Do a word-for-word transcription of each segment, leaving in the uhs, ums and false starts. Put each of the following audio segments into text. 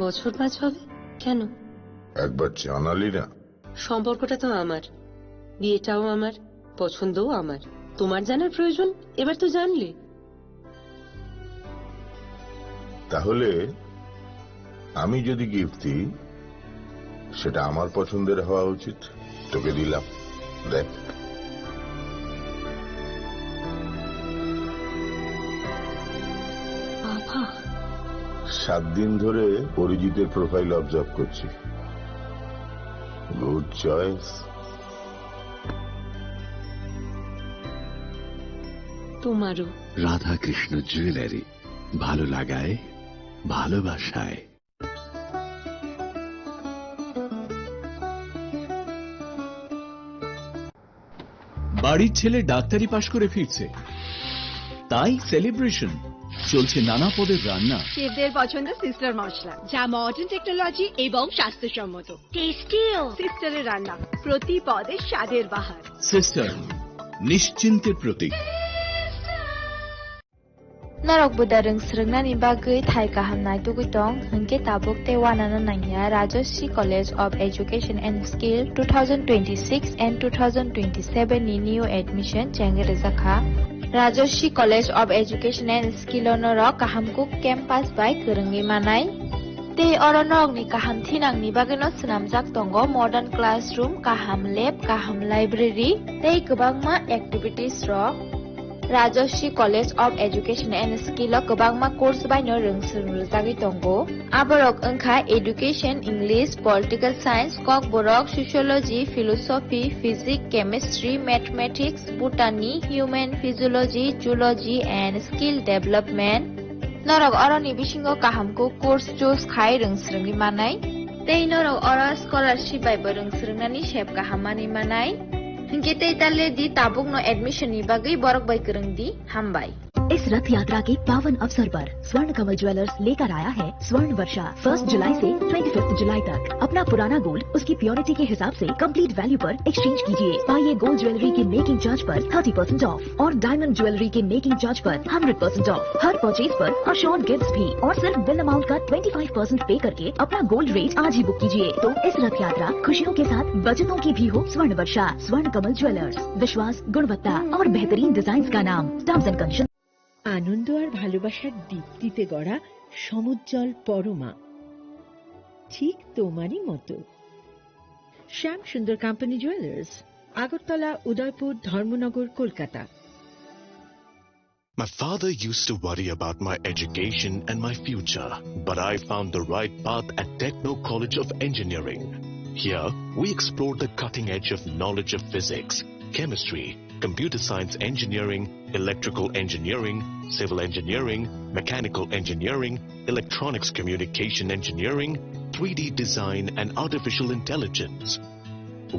বছর পাঁচ হবে। কেন? একবার জানালি না। সম্পর্কটা তো আমার, বিয়েটাও আমার, পছন্দও আমার। তোমার জানার প্রয়োজন? এবার তো জানলে। তাহলে আমি যদি গিফট দিই, সেটা আমার পছন্দের হওয়া উচিত। তোকে দিলাম, দেখ। বাবা। সাত দিন ধরে অরিজিতের প্রোফাইল অবজার্ভ করছি। Good choice. তোমারও। রাধাকৃষ্ণ জুয়েলারি, ভালো লাগায়, ভালোবাসায়। বাড়ির ছেলে ডাক্তারি পাশ করে ফিরছে, তাই সেলিব্রেশন। চলছে নানা পদের রান্না। শেফদের পছন্দ সিস্টার মশলা, যা মডার্ন টেকনোলজি এবং স্বাস্থ্যসম্মত। টেস্টিও। সিস্টারের রান্না, প্রতি পদে স্বাদের বাহার। সিস্টার, নিশ্চিন্তের প্রতীক। Norok buda rwng swrwngnani bagwi thai kaham naitugwi tong, hwnkhe tabuk tei uanano nangya Rajashree College of Education and Skill two thousand twenty-six and two thousand twenty-seven ni new admission chengwi rwjakha. Rajashree College of Education and Skill o norok kaham kuk campus bai kwrwngwi manai. Tei oro norokni kaham thinangni bagwino swnamjak tongo modern classroom, kaham lab, kaham library tei kwbangma activities rok. Rajashree College of Education and Skill o kwbangma course baino rwng swrwng rwjagwi tongo. Aborok wngkha Education, English, Political Science, Kokborok, Sociology, Philosophy, Physics, Chemistry, Mathematics, Botany, Human Physiology, Zoology and Skill Development. Norok oroni bisingo kaham kuk course choose khai rwng swrwngwi manai. Tei norok oro scholarship bai bo rwng swrwngnani sep kaham manwi manai. Hinkhe tei ta le di tabukno admission ni bagwi borok bai kwrwng di. Hambai. इस रथ यात्रा के पावन अवसर पर स्वर्ण कमल ज्वेलर्स लेकर आया है स्वर्ण वर्षा। फर्स्ट जुलाई से ट्वेंटी फिफ्थ जुलाई तक अपना पुराना गोल्ड उसकी प्योरिटी के हिसाब से कंप्लीट वैल्यू पर एक्सचेंज कीजिए। पाइए गोल्ड ज्वेलरी के मेकिंग चार्ज पर थर्टी परसेंट ऑफ और डायमंड ज्वेलरी के मेकिंग चार्ज पर हंड्रेड परसेंट ऑफ। हर परचेज पर अश्योर्ड गिफ्ट्स भी और सिर्फ बिल अमाउंट का ट्वेंटी फ़ाइव परसेंट पे करके अपना गोल्ड रेट आज ही बुक कीजिए। तो इस रथ यात्रा खुशियों के साथ बचतों की भी हो। स्वर्ण वर्षा, स्वर्ण कमल ज्वेलर्स, विश्वास, गुणवत्ता और बेहतरीन डिजाइन का नाम। Terms and condition. আনন্দ আর ভালোবাসার দীপ্তিতে গড়া সমুজ্জ্বল পরমা, ঠিক তোমারই মতো। শ্যাম সুন্দর কোম্পানি জুয়েলার্স, আগরতলা, উদয়পুর, ধর্মনগর, Kolkata. My father used to worry about my education and my future, but I found the right path at Techno College of Engineering. Here, we explore the cutting edge of knowledge of physics, chemistry, computer science engineering, electrical engineering, civil engineering, mechanical engineering, electronics communication engineering, three D design, and artificial intelligence.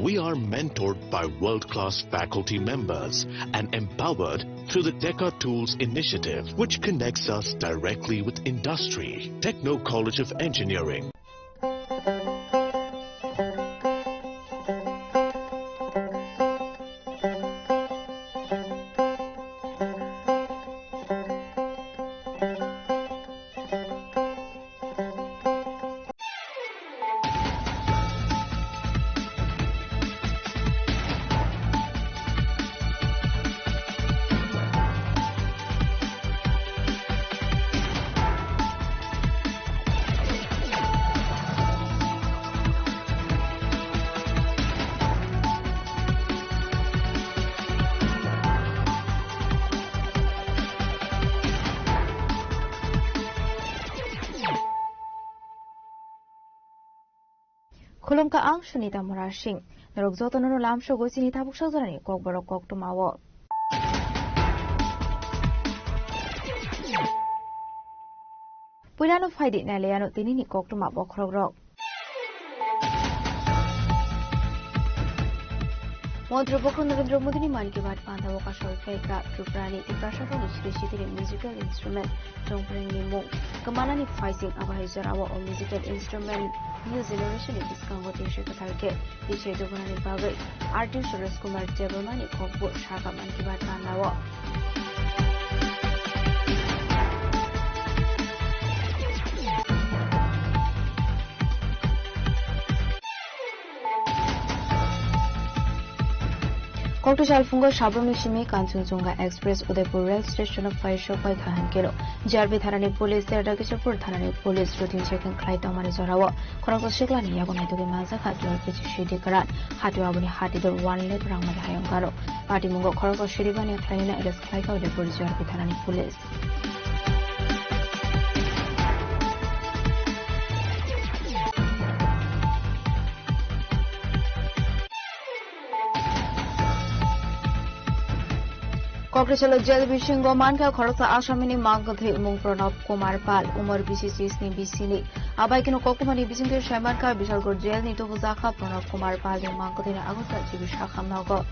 We are mentored by world-class faculty members and empowered through the Deca Tools initiative, which connects us directly with industry. Techno College of Engineering. Khulumkha, ang Sunita Murasing. Norok jotono no lamsogo chini tabuk sajorani kokborok koktwmao. Puilano phaidi nailaiano tinini koktwma bokhorokrok. Montri Bokro Narendra Modi ni Mann Ki Baat panda o kasol phaikha Tripura ni Tiprasa ni sri sitini musical instrument Chongpreng ni mung kwmanani phaising abo hai jorao o musical instrument new generation ni bwskango tei soi kwthar khe tei soi tubunani bagwi artist Suresh Kumar Debbarma ni kokbo sakha Mann Ki Baat panda o. Kokti salphungo sabrumni simi Kanchenjunga Express Udaipur Rail Station o phaisok bai kha hinkhe J R B thanani police tei Rageshapur thanani police routine checking khlai tongmani jorao khoroksa siklani yago naitugwi manjakha twelve K G sidi kwran. Hatio aboni hati dor one lakh rang mani hayung karo. Patimungo khoroksa sidi baniya khlainani arrest khlaikha Udaipur J R B thanani police. Kokrisalo jail bisingo mankha khoroksa asamini mangkwthwi mung Pranab Kumar Pal, umor bisi chisni bisini. Abai kheno kokumani bisingtwi saimankha Bishalgarh jailni tubujakha Pranab Kumar Palni mangkwthwini agosa chibisa khamnago.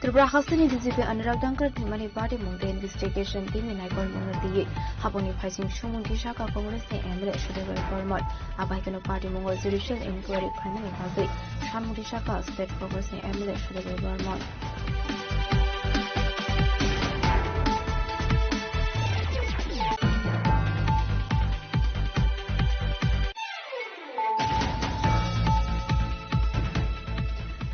Tripura hasteni D G P Anurag Dhankar thwimani batimung tei investigation team ni naikolmungno twiwi haboni phaising sumung kisa ka Congress ni M L A Sudebai Barman. Abai kheno batimung o judicial inquiry phaimani bagwi samung kisa ka State Congress ni M L A Sudebai Barman.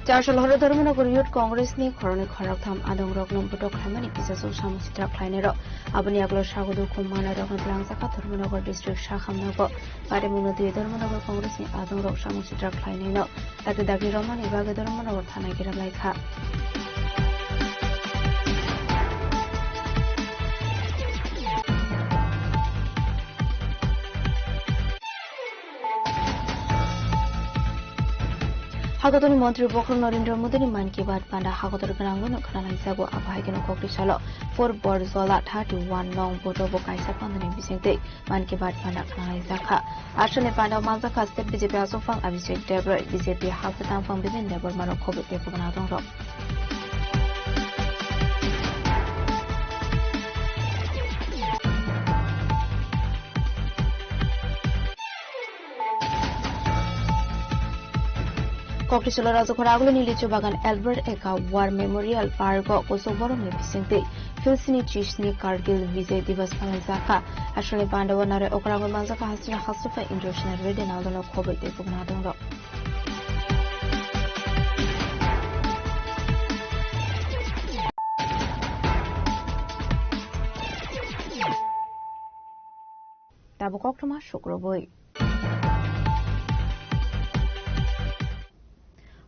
Charchal horo Dharmanagar Youth Congress ni khoroknwi khoroktham adongrokno botok khlaimani kisachuk samung sitra khlainairok. Aboni yagulo sago dukhu mannairokno twlangjakha Dharmanagar district sakhamnago. Barimungno twi Dharmanagar Congress ni adongrok samung sitra khlainaino dagi dagi romani bagwi Dharmanagar thana gira lai kha. Hakotorni Montri Bokhorok Narendra Modini Mann Ki Baat panda hakotor gwnangwino khwnalaijago. Abo hai kheno kokti salo four Borjola thirty one nong boto bo kaisa pandani bisingtwi Mann Ki Baat panda khwnalaijakha. Aswkni pandao manjakha State B J P achukphang Abhishek Debbarma, B J P hapta tangphang Biben Debbarma rok khobwi tei kubun adongrok. Koktisolo Rajakhor agulini Lichu Bagan Albert Eka War Memorial Park o kusuk borokni bisingtwi Philsini chisni Kargil Vijay Diwas phalaijakha. Aswkni pandao nare okrangwi manjakha hasteni hasteni Indrasena Reddy Naldono khobwi tei kubun adongrok. Tabuk koktwma sukrubwi.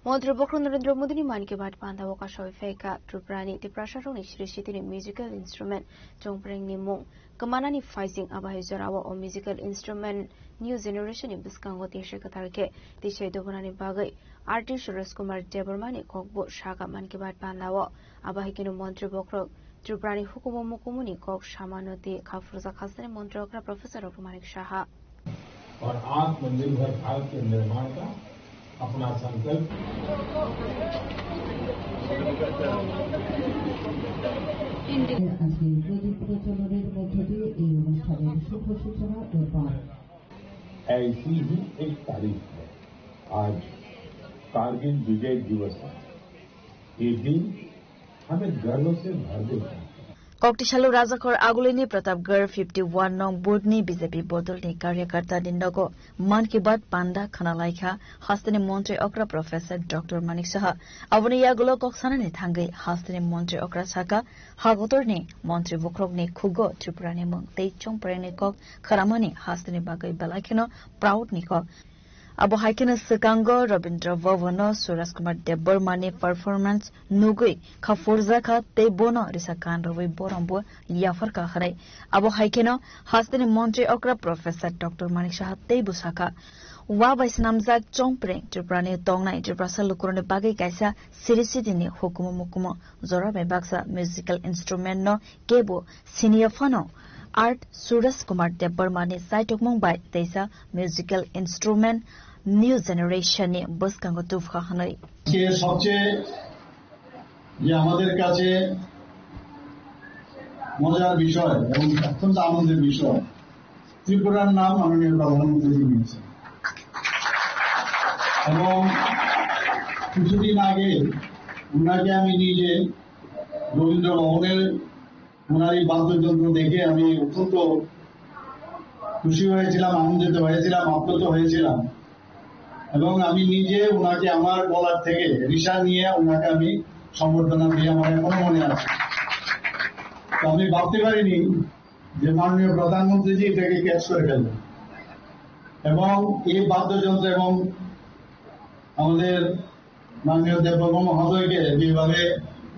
Montri Bokhorok Narendra Modini Mann Ki Baat panda o kasawi phaikha Tripurani Tiprasarokni siri sitini musical instrument chongprengni mung kwmanani phaising, abo hai jorao o musical instrument new generation ni bwskango tisai kwtal khe tisai tubunani bagwi artist Suraj Kumar Debbarma ni kokbo sakha Mann Ki Baat panda o. Abo hai kheno Montri Bokhorok Tripurani hukumu mukumuni kok samano tei kha phurjak hasteni Montri okra Professor Doctor Manik Saha. और आत्मनिर्भर भारत के निर्माण का अपना संकल्प। আজকে প্রদীপ প্রজ্বলনের মধ্য দিয়ে এই অনুষ্ঠানের শুভ সূচনা ও পাঠ। ऐसी ही एक तारीख है आज कारगिल विजय दिवस है। ये दिन हमें गर्व से भर देता है। Koktisalo Rajakhor agulini Pratapgarh fifty one nong booth ni B J P bodolni karyakarta ni nogo Mann Ki Baat panda khana laikha hasteni Montri okra Professor Doctor Manik Saha. Aboni yagulo kok sanani thangwi hasteni Montri okra sakha, hakotorni Montri Bokhorokni khugo Tripurani mung tei chongprengni kok khanamani hasteni bagwi belai kheno proud ni kok. Abo hai kheno swkango Rabindra Bhavan-o Suraj Kumar Debbarma ni performance nugwi kha phurjakha tei bono risa kan rwui borom bo yapharkha hwnwi. Abo hai kheno hasteni montri okra Professor Doctor Manik Saha teibo sakha, wa bai swnamjak chongpreng Tripura ni tongnai Tiprasa lukurokni bagwi kaisa siri sitini hukumu mukumu jora bai baksa musical instrument no kebo siniya phano art Suraj Kumar Debbarma ni chaitokmung bai teisa musical instrument new generation ni bwskango tubukha hwnwi. আজকে সবচেয়ে যে আমাদের কাছে মজার বিষয় এবং অত্যন্ত আনন্দের বিষয়, ত্রিপুরার নাম মাননীয় প্রধানমন্ত্রী নিয়েছেন। এবং কিছুদিন আগে ওনাকে আমি নিজে রবীন্দ্র ভবনের ওনার এই বাদ্যযন্ত্র দেখে আমি অত্যন্ত খুশি হয়েছিলাম, আনন্দিত হয়েছিলাম, আপ্লুত হয়েছিলাম। এবং আমি নিজে ওনাকে আমার গলার থেকে রিসা নিয়ে ওনাকে আমি সম্বর্ধনা দিয়ে আমার এখনো মনে আছে। তো আমি ভাবতে পারিনি যে মাননীয় প্রধানমন্ত্রীজি এটাকে ক্যাচ করে ফেলবেন। এবং এই বাদ্যযন্ত্র এবং আমাদের মাননীয় দেববর্মা মহোদয়কে যেভাবে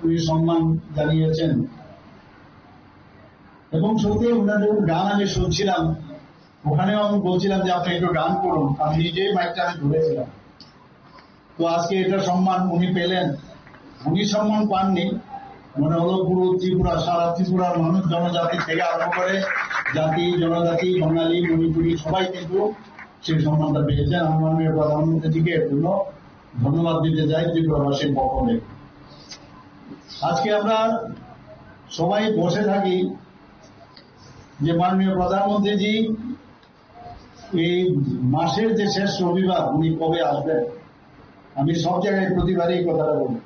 উনি সম্মান জানিয়েছেন, এবং সত্যি ওনার যখন গান আমি শুনছিলাম, ওখানেও আমি বলছিলাম যে, "আপনি একটু গান করুন।" আমি নিজেই মাইকটা আমি ধরেছিলাম। তো আজকে এটা সম্মান উনি পেলেন, উনি সম্মান পাননি, মনে হলো পুরো ত্রিপুরা, সারা ত্রিপুরার মানুষ, জনজাতি থেকে আরম্ভ করে জাতি, জনজাতি, বাঙালি, মণিপুরি, সবাই কিন্তু সেই সম্মানটা পেয়েছেন। আমি মাননীয় প্রধানমন্ত্রীজিকে এর জন্য ধন্যবাদ দিতে চাই ত্রিপুরাবাসীর পক্ষ থেকে। আজকে আমরা সবাই বসে থাকি যে মাননীয় প্রধানমন্ত্রীজি এই মাসের যে শেষ রবিবার উনি কবে আসবেন, আমি সব জায়গায় প্রতিবারই এই কথাটা বলি।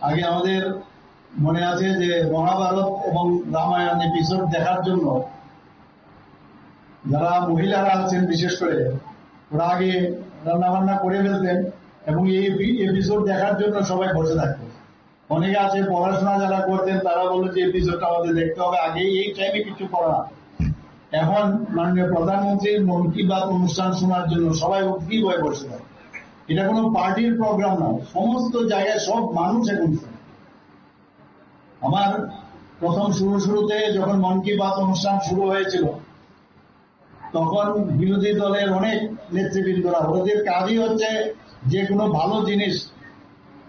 আগে আমাদের মনে আছে যে মহাভারত এবং রামায়ণ এপিসোড দেখার জন্য যারা মহিলারা আছেন বিশেষ করে, ওরা আগে রান্না বান্না করে ফেলতেন এবং এই এপি-, এপিসোড দেখার জন্য সবাই বসে থাকতেন। অনেকে আছে পড়াশোনা যারা করতেন, তারা বললো যে এপিসোডটা আমাদের দেখতে হবে, আগে এই টাইমে কিছু করা। এখন মাননীয় প্রধানমন্ত্রীর মন কি বাত অনুষ্ঠান শোনার জন্য সবাই উদ্গ্রীব হয়ে বসে থাকে। এটা কোনো পার্টির প্রোগ্রাম নয়, সমস্ত জায়গায় সব মানুষ এখন শুনে। আমার প্রথম শুরু শুরুতে যখন মন কি বাত অনুষ্ঠান শুরু হয়েছিল, তখন বিরোধী দলের অনেক নেতৃবৃন্দরা, ওদের কাজই হচ্ছে যে কোনো ভালো জিনিস,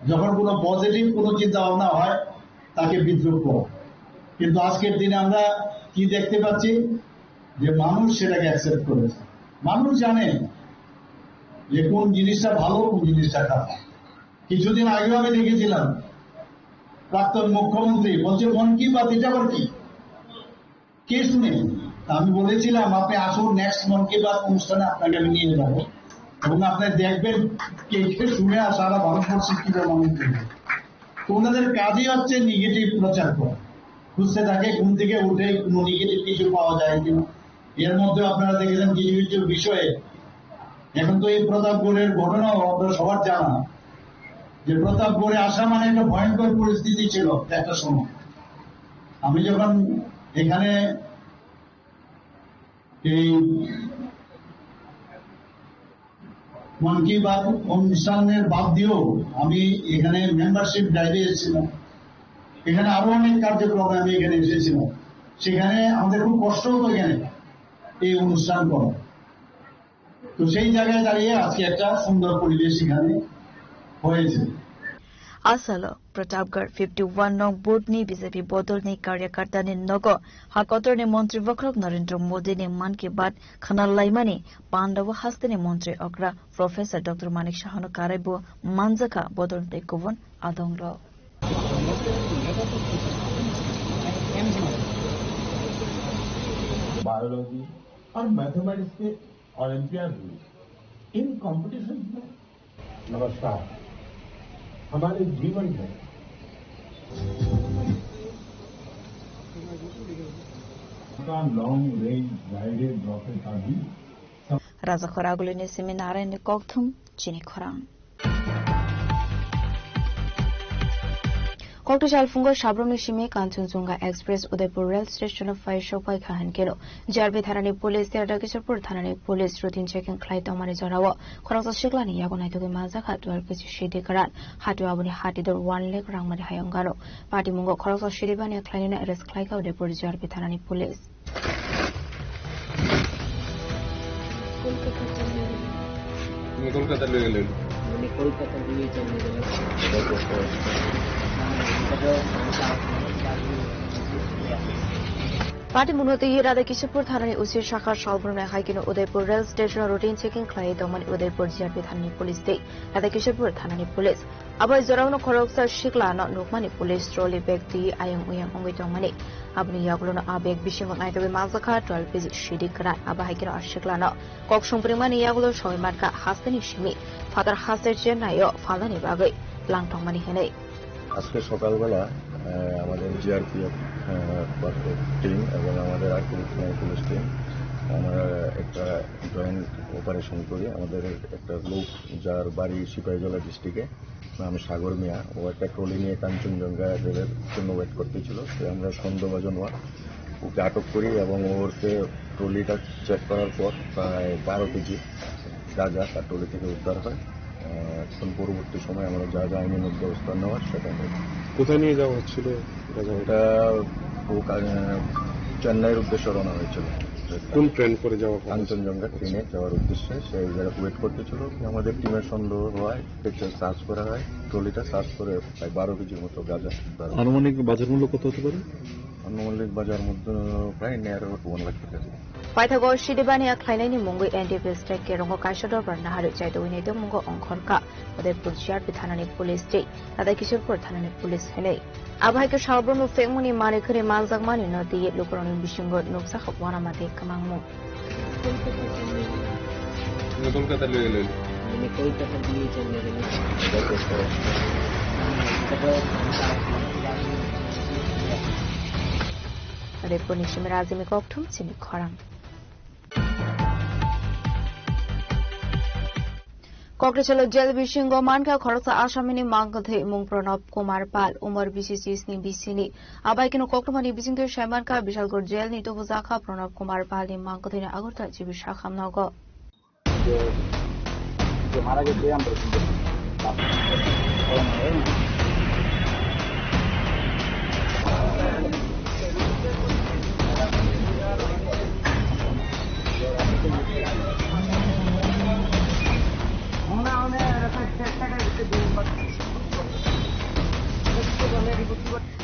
যখন কোনো পজিটিভ কোনো চিন্তা ভাবনা হয়, তাকে বিদ্রুপ করা। কিন্তু আজকের দিনে আমরা কি দেখতে পাচ্ছি, যে মানুষ সেটাকে অ্যাকসেপ্ট করেছে। মানুষ জানে যে কোন জিনিসটা ভালো, কোন জিনিসটা খারাপ। কিছুদিন আগেও আমি দেখেছিলাম, প্রাক্তন মুখ্যমন্ত্রী বলছে, "মন কি বাত এটা আবার কি? কে শুনে?" তা আমি বলেছিলাম, "আপনি আসুন, নেক্সট মন কি বাত অনুষ্ঠানে আপনাকে আমি নিয়ে যাবো এবং আপনি দেখবেন কে কে শুনে আর সারা ভারতবর্ষে কিভাবে মানুষ দেখবে।" তো ওনাদের কাজই হচ্ছে নেগেটিভ প্রচার করা। খুঁজতে থাকে ঘুম থেকে উঠে কোনো নেগেটিভ কিছু পাওয়া যায় কিনা। এর মধ্যে আপনারা দেখেছেন কিছু কিছু বিষয়ে, এখন তো এই প্রতাপগড়ের ঘটনাও আপনারা সবার জানা, যে প্রতাপগড়ে আসা মানে একটা ভয়ঙ্কর পরিস্থিতি ছিল একটা সময়। আমি যখন এখানে এই মন কি বাত অনুষ্ঠানের বাদ দিয়েও আমি এখানে মেম্বারশিপ ড্রাইভে এসেছিলাম, এখানে আরো অনেক কার্যক্রমে আমি এখানে এসেছিলাম। সেখানে আমাদের খুব কষ্ট হতো এখানে এই অনুষ্ঠান করা। তো সেই জায়গায় দাঁড়িয়ে আজকে একটা সুন্দর পরিবেশ এখানে হয়েছে। Asalo, Pratapgarh fifty one nong booth ni B J P bodol ni karyakarta ni nogo ha kotor ni montri bokhorok Narendra Modi ni Mann Ki Baat khana laimani panda o haste ni montri okra Professor Doctor Manik Saha no karai bo manjakha bodol tei kubun adong rok. Biology और मैथमेटिक्स के ओलंपियाड हुए। इन कॉम्पिटिशन में नमस्कार, हमारे जीवन में का long range guided rocket का भी Raja Khoraguli ni simi Narayan ni kokthum chini khorang. Kokthai salphungo Sabrom ni simi Kanchanjunga Express Udaipur Rail Station o phai sokpai kha hinkeno G R P thanani police tei Radhakishorpur thanani police routine checking khlai tongmani jorao khoroksa siklani yago naitugwi manjakha twelve K G C D kwran. Hatio aboni hati dor one lakh rangmani hayung gano. Patimungo khoroksa siribani khlainani arrest khlaikha Udaipur G R P thanani police. তুমি কলকাতা লয়ে গেলে। Pati muno tei Radhakishorpur thanani O C Shakhar Salbrumnai hai kino Udaipur rail station routine checking khlai tongmani Udaipur G R P thanani police tei Radhakishorpur thanani police. Abo jorao no khoroksa sikla no nukmani police trolley bag twi ayang uyang wngwi tongmani. Aboni yagulo no a bag bisingo naitugwi manjakha twelve K G C D kwran. Abo hai khe no a sikla no kok songpringmani yagulo soi mankha hasteni simi phatar haste Chennai o phalnani bagwi lang tongmani hinwi. আজকে সকালবেলা, আহ, আহ, আমাদের জিআরপিএফ, আহ, টিম এবং আমাদের আটত্রিশ থানা police team, আমরা একটা joint operation করি। আমাদের একটা লোক, যার বাড়ি সিপাহীজলা ডিস্ট্রিক্টে, নাম সাগর মিয়া, ও একটা ট্রলি নিয়ে কাঞ্চনজঙ্ঘা রেলের জন্য ওয়েট করতেছিল। তো আমরা সন্দেহভাজন ওয়ান ওকে আটক করি এবং ওরকে ট্রলিটা চেক করার পর প্রায় বারো কেজি গাঁজা তার ট্রলি থেকে উদ্ধার হয়। আহ, এখন পরবর্তী সময় আমরা যা যা আইনানুগ ব্যবস্থা নেওয়ার সেটা নেব। কোথায় নিয়ে যাওয়া হচ্ছিল গাঁজা? এটা ও কা-, আহ, চেন্নাইয়ের উদ্দেশ্যে রওনা হয়েছিল। কোন ট্রেন করে যাওয়া কথা? কাঞ্চনজঙ্ঘা ট্রেনে যাওয়ার উদ্দেশ্যে সে ওই জায়গায় ওয়েট করতেছিল। আমাদের টিমের সন্দেহ হওয়ায় এটা সার্চ করা হয়, ট্রলিটা সার্চ করে প্রায় বারো কেজির মতো গাঁজা উদ্ধার হয়। আনুমানিক বাজার মূল্য কত হতে পারে? আনুমানিক বাজার মূল্য প্রায় নিয়ার অ্যাবাউট ওয়ান লাখ টাকা। Paithago sidibani a khlainaini mungwi N D P state kerongo kaisa dorbar naharwi chaitogwi naitongmungo ongkhorkha Udaipur G R P thanani police tei Tata Kishorpur thanani police hinwi. Abo hai khe salbrumno phekmungni manwi khwnwi manjakmani no twiwi lukurokni bisingo nukjakha uanama tei kwmangmung. Kolkata loi loi. Mane Kolkata loi chal rahe hain. Udaipurni simi rajini kokthum chini khorang. Kokthai salo jail bisingo mankha khoroksa asamini mangkwthwi mung Pranab Kumar Pal, umor bisi sisni bisini. Abai kheno koktwmani bisingtwi saimankha Bishalgarh jailni tubujakha Pranab Kumar Palni mangkwthwini Agartala G B Sakham nogo. যে, যে মারা গেছে আমরা কিন্তু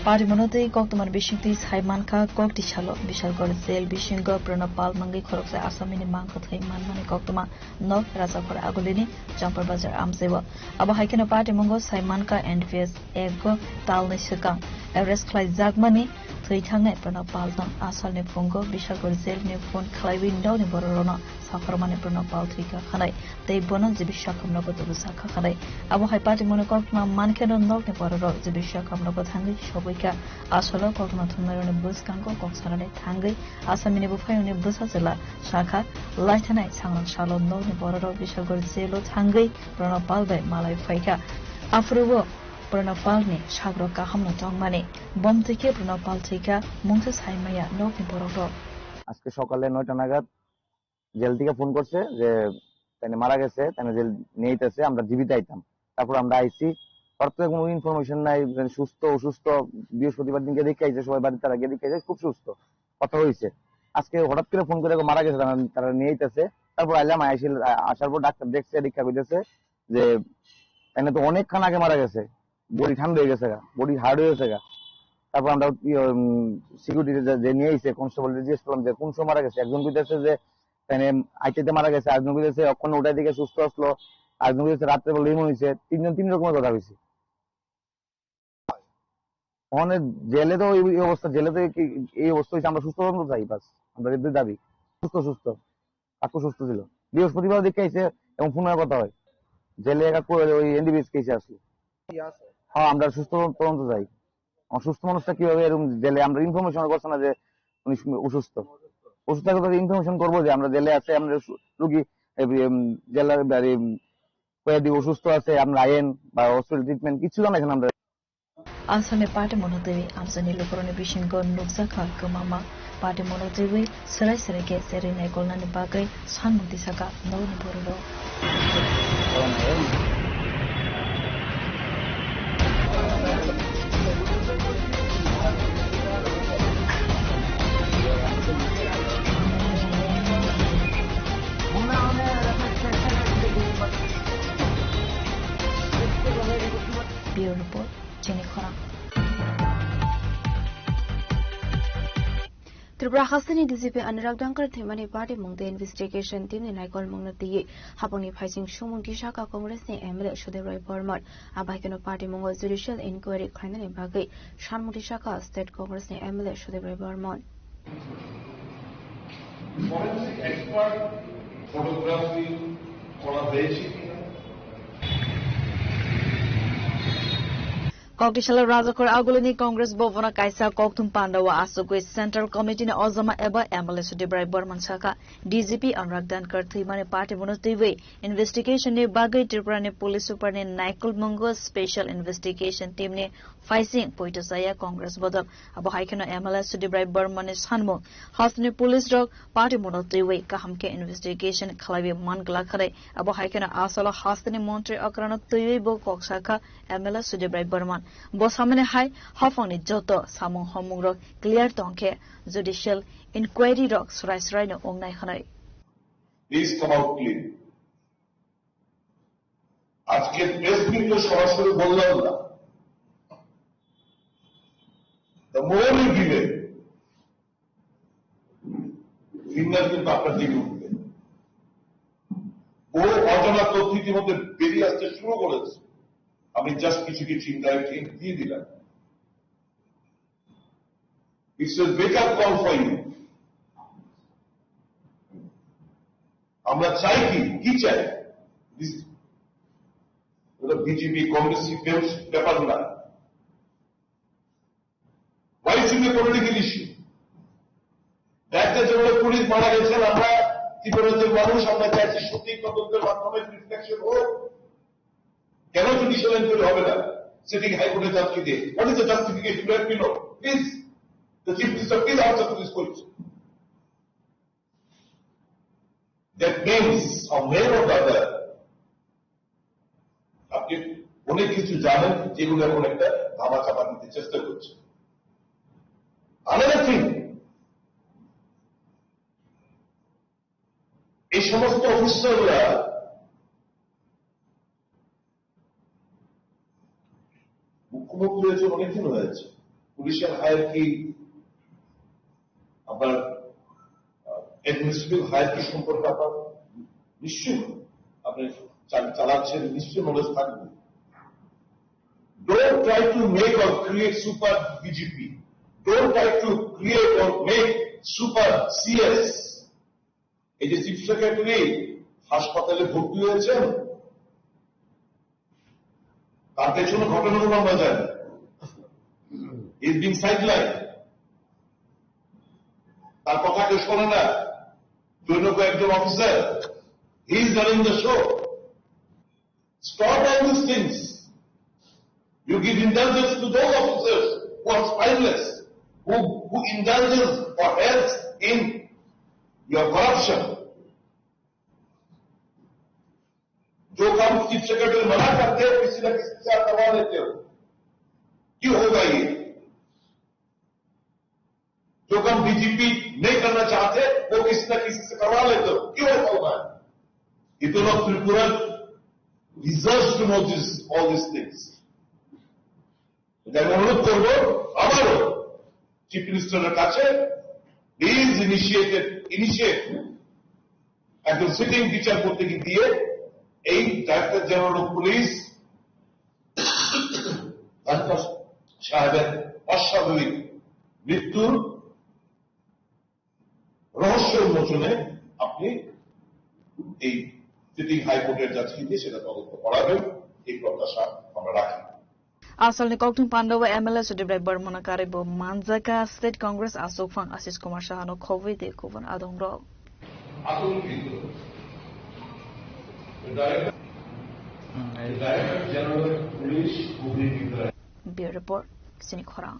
Pari mono tei koktwmani bisingtwi sai mankha, kokti salo Bishalgarh jail bisingo Pranab Pal mangwi khoroksa asamini mangkwthwi manmani koktwma nok Rajakhor Agulini Champar Bazar amchaio. Abo hai kheno patimungo sai mankha N D P S Act o talni swkang arrest khlaijakmani thwi thangnai Pranab Pal no asalni phungo Bishalgarh jail ni phone khlaiwi nokni bororokno sakhormani Pranab Pal thwikha khanai tei bono G B Sakham nogo tubujakha khanai. Abo hai patimungni koktwma mankheno nokni bororok G B Sakham nogo thangwi soboikha. Asalo koktwma thumnairokni bwskango kok sanani thangwi Asamini buphayungni bwsa chwla sakha, laithanai sangrang salo nokni bororok Bishalgarh jail o thangwi Pranab Pal bai malai phaikha. Aphuru o Pranab Pal ni sakrok kaham no tongmani. Bom twi khe Pranab Pal thwikha, mungsa sai maya nokni borok rok. আজকে সকালে নয়টা নাগাদ জেল থেকে ফোন করছে যে তাইনে মারা গেছে, তাইনে জেল নিয়ে আইতেছে, আমরা জীবিত আইতাম। তারপর আমরা আইছি, তার তো কোনো ইনফরমেশন নাই, মানে সুস্থ অসুস্থ। বৃহস্পতিবার দিনকে দেখে আইছে, সবাই বাড়ির তারা গিয়ে দেখে আইছে খুব সুস্থ, কথা হয়েছে। আজকে হঠাৎ করে ফোন করে মারা গেছে, তারা, তারা নিয়ে আইতেছে। তারপর আইলাম, আইসি, আসার পর ডাক্তার দেখছে, দেখে কইতেছে যে এনে তো অনেকক্ষণ আগে মারা গেছে, বডি ঠান্ডা হয়ে গেছে গা, বডি হার্ড হয়ে গেছে গা। তারপর আমরা সিকিউরিটি যে নিয়ে আইছে কনস্টেবল জিজ্ঞেস করলাম যে কোন সময় মারা গেছে, একজন কইতেছে যে তাইনে আইতে আইতে মারা গেছে, আরেকজন কইতেছে অক্ষণ উঠাই দিকে সুস্থ আসলো, আরেকজন কইতেছে রাত্রে বেলা এমন হইছে। তিনজন তিন রকমের কথা হইছে। ওখানে জেলে তো এই, এই অবস্থা, জেলে তো কি, এই অবস্থা হইছে, আমরা সুস্থ তদন্ত চাই, বাস। আমরা এটাই দাবি, সুস্থ, সুস্থ, কাকু সুস্থ ছিল। বৃহস্পতিবার দেখে আইছে এবং ফোনে কথা হয়, জেলে কাকু ওই এনডিপিএস কেসে আসলো। হ্যাঁ, আমরা সুস্থ তদন্ত চাই। অসুস্থ মানুষটা কিভাবে এরকম জেলে, আমরা ইনফরমেশন করছে না যে উনি অসুস্থ। অসুস্থ থাকলে তো ইনফরমেশন করবো যে আমরা জেলে আছে, আমরা সু-, রুগী, এ, উম, জেলার বাড়ি, উম, কয়েদি অসুস্থ আছে, আমরা আইন বা হসপিটাল ট্রিটমেন্ট কিছু জানাইছেন আমরা। Asalni party mono twi amchaini lukurokni bisingo nukjakha kwmama party mono twiwi serai serai khe cherwi naikolnani bagwi sanmung tisakha nokni bororok. Bureau Report, Chini Khorang. Tripura hasteni D G P Anurag Dangkar thwimani party mung tei investigation team ni naikolmung no twiwi hapangni phaising sumung tisakha Congress ni M L A Sudip Roy Barman. Abai kheno party mungo judicial inquiry khlainani bagwi sanmung tisakha State Congress ni M L A Sudip Roy Barman. Forensic expert photography করা হয়েছে কিনা। Kokisala Rajakor agulini Congress Bhavan o kaisa kokthum panda o asugwi Central Committee ni ojama eba M L A Sudip Rai Barman sakha, D G P Anurag Dhankar thwimani party bono twiwi investigation ni bagwi Tripura ni police super ni naikolmungo special investigation team ni phaising poito chaya Congress bodol. Abo hai kheno M L A Sudip Rai Barman ni sanmung, hasteni police rok party bono twiwi kaham khe investigation khlaiwi man glak hwnwi. Abo hai kheno asalo hasteni montri okrano twiwi bo kok sakha, M L A Sudip Rai Barman. Bo samani hai haphangni joto samung homungrok clear tongkhe judicial inquiry rok srai sraino wngnai hwnwi. Please come out clean. আজকে প্রেস মিটে সরাসরি বললাম না। The more you delay, finger কিন্তু আপনার দিকে উঠবে। বহু অজানা তথ্য ইতিমধ্যে বেরিয়ে আসতে শুরু করেছে। আমি জাস্ট কিছু কিছু ইনডাইরেক্ট হিন্ট দিয়ে দিলাম। It's a wake up call for you. আমরা চাই কি, কি চাই? This, ওটা বিজেপি কংগ্রেস ব্যাপার না। Why is it a political issue? Doctor general police মারা গেছেন, আমরা ত্রিপুরার যে মানুষ, আমরা চাইছি সত্যি তদন্তের মাধ্যমে রিফ্লেকশন হোক। কেন জুডিশিয়াল এনকোয়ারি হবে না? সিটিং হাইকোর্টে জাজ কি দিয়ে? What is the justification? Let me know, please. The chief minister, please answer to this question. That means, somewhere or the other, আপনি অনেক কিছু জানেন যেগুলো এখন একটা ধামাচাপা দিতে চেষ্টা করছে। Another thing, এই সমস্ত অফিসাররা মুখ্যমন্ত্রী হয়েছে অনেকদিন হয়েছে, পুলিশের হায়ারকি, আপনার অ্যাডমিনিস্ট্রেটিভ হায়ারকি সম্পর্কে আপনার নিশ্চয়ই আপনি চাল-, চালাচ্ছেন, নিশ্চয়ই নলেজ থাকবে। Don't try to make or create super BJP. Don't try to create or make super CS. এই যে চিফ সেক্রেটারি হাসপাতালে ভর্তি হয়েছেন, তার পেছনে ঘটনাগুলো আমরা জানি। He's been sidelined. তার কথা কেউ শোনে না। জন্য কয়েকজন officer, he is running the show. Stop all these things. You give indulgence to those officers who are spineless, who, who indulges or helps in your corruption. जो काम चीफ सेक्रेटरी मना करते हैं, किसी न किसी से करवा लेते हो, क्यों होगा ये? जो काम बीजेपी नहीं करना चाहते, वो किसी ना किसी से करवा लेते हो, क्यों ऐसा होता है? People of Tripura deserves to know this, all these things. এটা আমি অনুরোধ করবো আবারও চিফ মিনিস্টারের কাছে, প্লিজ ইনিশিয়েটেড, ইনিশিয়েট একজন সিটিং বিচারপতিকে দিয়ে এই director general of police doctor সাহেবের অস্বাভাবিক মৃত্যুর রহস্য উন্মোচনে আপনি এই সিটিং হাইকোর্টের জাজকে দিয়ে সেটা তদন্ত করাবেন, এই প্রত্যাশা আমরা রাখি। Asalni kokthum panda o M L A Sudip Rai Barmano karwi bo manjaka State Congress aswkphang Ashish Kumar Sahano khobwi de kubun adongrok. Asol kito. Director, Director General Police Bhuvnesh Bidya. Bureau Report, Sini Khorang.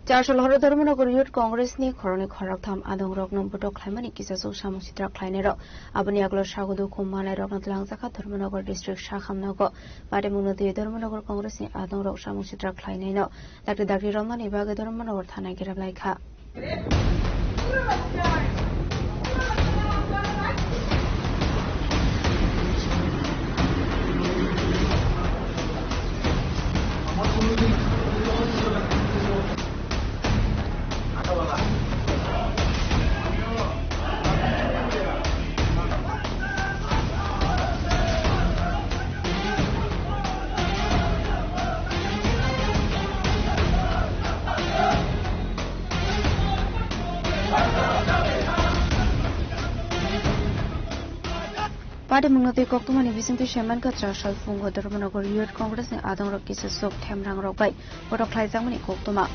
Charso Lohoro Dharmanagar Youth Congress ni khoroknwi khoroktham adongrokno botok khlaimani kisachuk samung sitra khlainairok. Aboni yagulo sago dukhu manlairokno twlangjakha Dharmanagar District Sakham nogo. Patimungno twiwi Dharmanagar Congress ni adongrok samung sitra khlainaino dakti dakti romnani bagwi Dharmanagar thana girap laikha. Party mungno tei koktwmani bisingtwi saimankha, chasal phungo Dharmanagar Youth Congress ni adongrok kisa sok themrangrok bai botok khlaijakmani koktwma.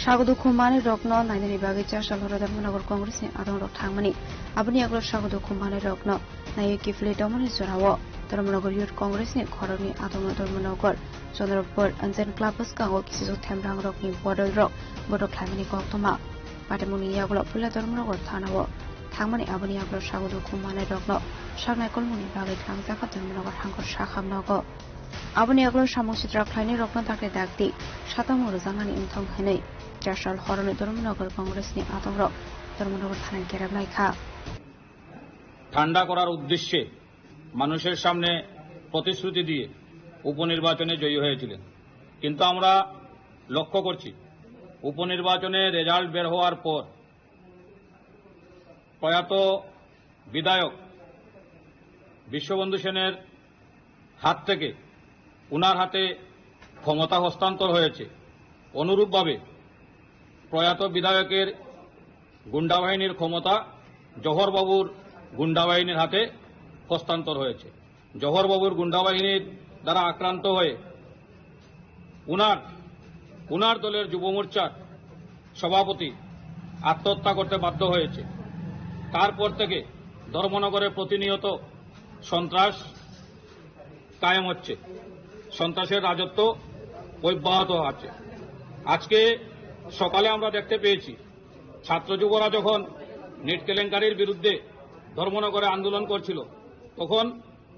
Sago dukhu manwi rokno nainani bagwi chasal horo Dharmanagar Congress ni adongrok thangmani. Aboni yagulo sago dukhu manwi rokno naiwi kiphilwi tongmani jorao Dharmanagar Youth Congress ni khoroknwi adongo Dharmanagar, Chandrapur, Anjan Club bwskango kisa sok themrangrokni bodolrok botok khlaimani koktwma. Patimungni yagulo puila Dharmanagar thanao thangmani, aboni yagulo sago dukhu manwi rokno saknai kolmungni bagwi thangjak kha Dharmanagar hangkor sakha nogo. Aboni yagulo samung sitra khlainai rokno dakti dakti satamung rwjaknani wngthong hinwi chasal horoni Dharmanagar Congress ni adongrok Dharmanagar thana gerep lai kha. ঠান্ডা করার উদ্দেশ্যে মানুষের সামনে প্রতিশ্রুতি দিয়ে উপনির্বাচনে জয়ী হয়েছিলেন। কিন্তু আমরা লক্ষ্য করছি, উপনির্বাচনে রেজাল্ট বের হওয়ার পর প্রয়াত বিধায়ক বিশ্ববন্ধু সেনের হাত থেকে উনার হাতে ক্ষমতা হস্তান্তর হয়েছে। অনুরূপভাবে প্রয়াত বিধায়কের গুন্ডাবাহিনীর ক্ষমতা জহরবাবুর গুন্ডাবাহিনীর হাতে হস্তান্তর হয়েছে। জহরবাবুর গুন্ডাবাহিনীর দ্বারা আক্রান্ত হয়ে উনার, উনার দলের যুব মোর্চার সভাপতি আত্মহত্যা করতে বাধ্য হয়েছে। তারপর থেকে ধর্মনগরে প্রতিনিয়ত সন্ত্রাস কায়েম হচ্ছে, সন্ত্রাসের রাজত্ব অব্যাহত আছে। আজকে সকালে আমরা দেখতে পেয়েছি, ছাত্র যুবরা যখন নিট কেলেঙ্কারির বিরুদ্ধে ধর্মনগরে আন্দোলন করছিল, তখন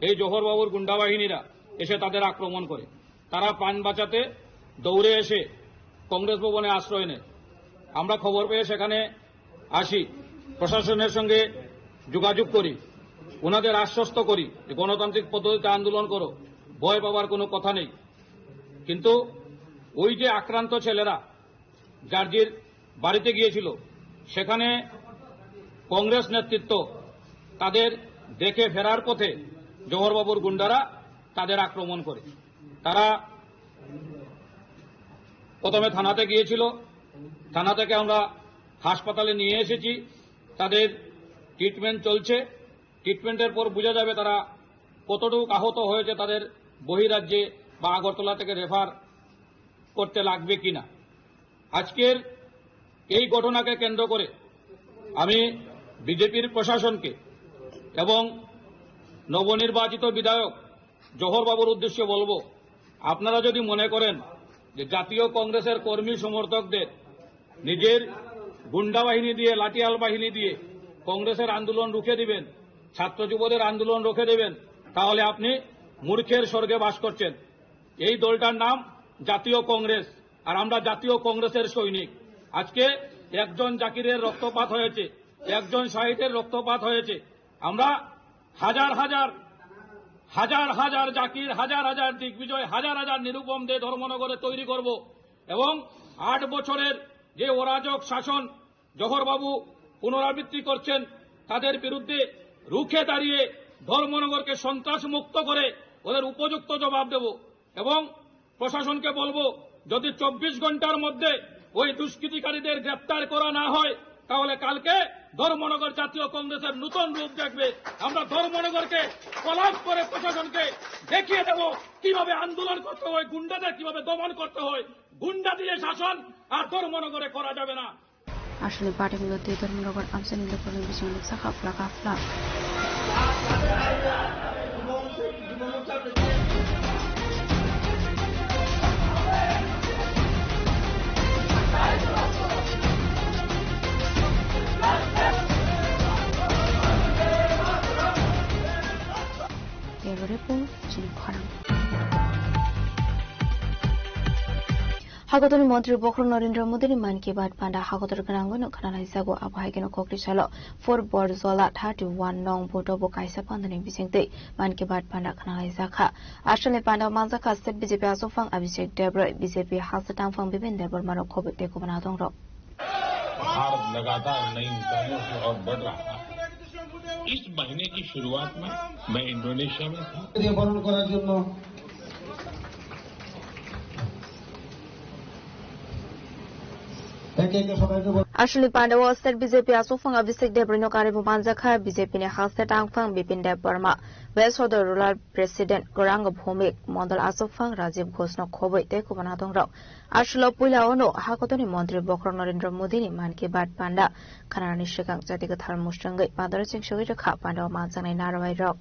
এই জহরবাবুর গুন্ডাবাহিনীরা এসে তাদের আক্রমণ করে। তারা প্রাণ বাঁচাতে দৌড়ে এসে কংগ্রেস ভবনে আশ্রয় নেয়। আমরা খবর পেয়ে সেখানে আসি, প্রশাসনের সঙ্গে যোগাযোগ করি, ওনাদের আশ্বস্ত করি যে গণতান্ত্রিক পদ্ধতিতে আন্দোলন করো, ভয় পাওয়ার কোনো কথা নেই। কিন্তু ওই যে আক্রান্ত ছেলেরা জার্জির বাড়িতে গিয়েছিল, সেখানে কংগ্রেস নেতৃত্ব তাদের দেখে ফেরার পথে জহরবাবুর গুন্ডারা তাদের আক্রমণ করে। তারা প্রথমে থানাতে গিয়েছিল, থানা থেকে আমরা হাসপাতালে নিয়ে এসেছি, তাদের ট্রিটমেন্ট চলছে। ট্রিটমেন্টের পর বোঝা যাবে তারা কতটুকু আহত হয়েছে, তাদের বহিরাজ্যে বা আগরতলা থেকে রেফার করতে লাগবে কিনা। আজকের এই ঘটনাকে কেন্দ্র করে আমি বিজেপির প্রশাসনকে এবং নবনির্বাচিত বিধায়ক জহরবাবুর উদ্দেশ্যে বলবো, আপনারা যদি মনে করেন যে জাতীয় কংগ্রেসের কর্মী সমর্থকদের নিজের গুন্ডা বাহিনী দিয়ে, লাঠিয়াল বাহিনী দিয়ে কংগ্রেসের আন্দোলন রুখে দিবেন, ছাত্র যুবদের আন্দোলন রুখে দেবেন, তাহলে আপনি মূর্খের স্বর্গে বাস করছেন। এই দলটার নাম জাতীয় কংগ্রেস, আর আমরা জাতীয় কংগ্রেসের সৈনিক। আজকে একজন জাকিরের রক্তপাত হয়েছে, একজন শাহিদের রক্তপাত হয়েছে। আমরা হাজার হাজার, হাজার হাজার জাকির, হাজার হাজার দিগ্বিজয়, হাজার হাজার নিরুপম দে ধর্মনগরে তৈরি করব এবং আট বছরের যে অরাজক শাসন জহরবাবু পুনরাবৃত্তি করছেন, তাদের বিরুদ্ধে রুখে দাঁড়িয়ে ধর্মনগরকে সন্ত্রাস মুক্ত করে ওদের উপযুক্ত জবাব দেব। এবং প্রশাসনকে বলবো, যদি চব্বিশ ঘন্টার মধ্যে ওই দুষ্কৃতিকারীদের গ্রেপ্তার করা না হয়, তাহলে কালকে ধর্মনগর জাতীয় কংগ্রেসের নতুন রূপ দেখবে। আমরা ধর্মনগরকে কলাপ করে প্রশাসনকে দেখিয়ে দেব কিভাবে আন্দোলন করতে হয়, গুন্ডাদের কিভাবে দমন করতে হয়। গুন্ডা দিয়ে শাসন আর ধর্মনগরে করা যাবে না। Aswkni patimungno twi Dharmanagar amchaini lukurokni bisingo nuksa kha phlak kha phlak. Bureau Report, chini khorang. Hakotorni Montri Bokhorok Narendra Modini Mann Ki Baat panda hakotor gwnangwi no khwnalaijago. Abo hai kheno Kokri salo four Borjola thirty one nong vote o bo kaisa pandani bisingtwi Mann Ki Baat panda khwnalaijak kha. Asalni panda manjak kha state B J P achukphang Abhishek Debroy, B J P hastang phang Bipin Debbarma rok khobwi tei kubun adongrok. Bharat लगातार नई ऊंचाइयों की ओर बढ़ रहा है। इस महीने की शुरुआत में मैं इंडोनेशिया में था। বরণ করার জন্য Aswkni pandao state B J P achukphang Abhishek Debbarma no karwi bo manjakha B J P ni haste tangphang Bipin Debbarma, West Sodor Rural President Gauranga Bhowmik, Mondol achukphang Rajiv Ghosh no khobwi tei kubun adongrok. Aswk puila ono hakotorni montri bokhorok Narendra Modi ni Mann Ki Baat panda khanani swkang jati kwthar mwswngwi padaro chengwi rwkha pandao manjaknai narwai rok.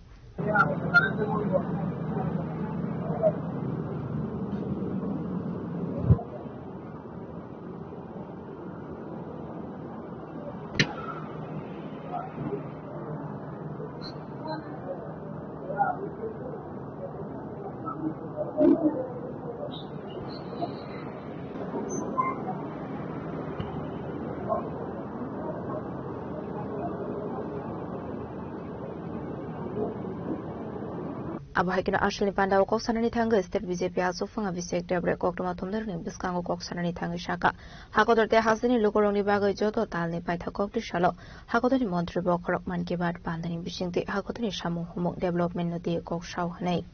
Abo hai kheno aswkni pandao kok sanani thangwi state B J P achukphang Abhishek Debbarma koktwma thumnarokni bwskango kok sanani thangwi sakha, hakotor tei hasteni lukurokni bagwi joto talni paithak koktwi salo hakotorni montri bokhorok Mann Ki Baat pandani bisingtwi hakotorni samung humung development no diye kok sao hwnwi.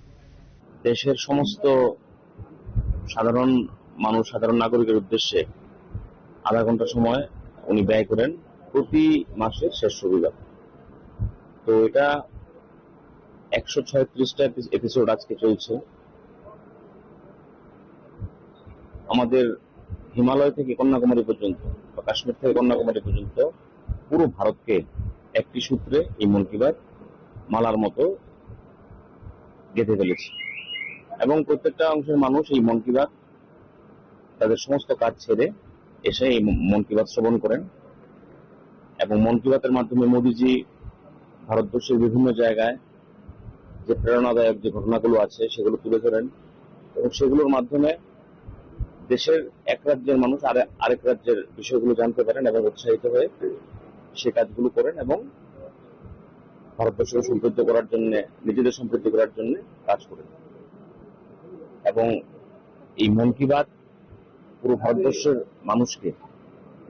দেশের সমস্ত সাধারণ মানুষ, সাধারণ নাগরিকের উদ্দেশ্যে আধা ঘন্টা সময় উনি ব্যয় করেন প্রতি মাসের শেষ রবিবার। তো এটা একশো ছয়ত্রিশটা এপি-, এপিসোড আজকে চলছে। আমাদের হিমালয় থেকে কন্যাকুমারী পর্যন্ত বা কাশ্মীর থেকে কন্যাকুমারী পর্যন্ত পুরো ভারতকে একটি সূত্রে এই মন কি বাত মালার মতো গেঁথে ফেলেছে। এবং প্রত্যেকটা অংশের মানুষ এই মন কি বাত তাদের সমস্ত কাজ ছেড়ে এসে এই মন কি বাত শ্রবণ করেন। এবং মন কি বাতের মাধ্যমে মোদিজি ভারতবর্ষের বিভিন্ন জায়গায় যে প্রেরণাদায়ক যে ঘটনাগুলো আছে সেগুলো তুলে ধরেন এবং সেগুলোর মাধ্যমে দেশের এক রাজ্যের মানুষ আরে-, আরেক রাজ্যের বিষয়গুলো জানতে পারেন এবং উৎসাহিত হয়ে সে কাজগুলো করেন এবং ভারতবর্ষকে সমৃদ্ধ করার জন্য, নিজেদের সমৃদ্ধ করার জন্য কাজ করেন। এবং এই মন কি বাত পুরো ভারতবর্ষের মানুষকে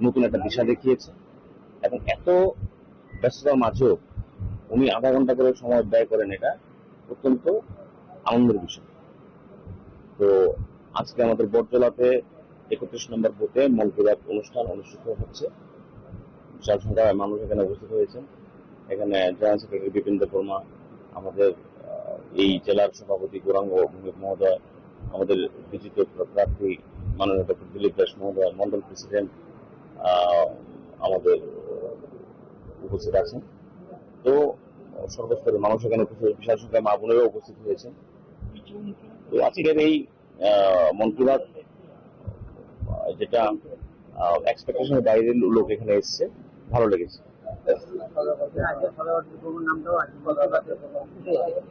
নতুন একটা দিশা দেখিয়েছে এবং এত ব্যস্ততার মাঝেও উনি আধা ঘন্টা করে সময় ব্যয় করেন, এটা অত্যন্ত আনন্দের বিষয়। তো আজকে আমাদের বটজলাতে একত্রিশ নম্বর বুথে মন কি বাত অনুষ্ঠান অনুষ্ঠিত হচ্ছে। বিশাল সংখ্যায় মানুষ এখানে উপস্থিত হয়েছেন। এখানে জেনারেল সেক্রেটারি বিপিন দেববর্মা, আমাদের, আহ, এই জেলার সভাপতি গৌরাঙ্গ ভৌমিক মহোদয়, আমাদের বিজিত প্রার্থী মাননীয় ডক্টর দিলীপ দাস মহোদয়, মন্ডল প্রেসিডেন্ট, আহ, আমাদের উপস্থিত আছেন। তো সর্বস্তরের মানুষ এখানে উপস্থিত, বিশাল সংখ্যায় মা বোনেরাও উপস্থিত হয়েছেন। তো আজকের এই আহ, মন কি বাত, আহ, যেটা, আহ, এক্সপেকটেশনের বাইরে লো-, লোক এখানে এসছে, ভালো লেগেছে।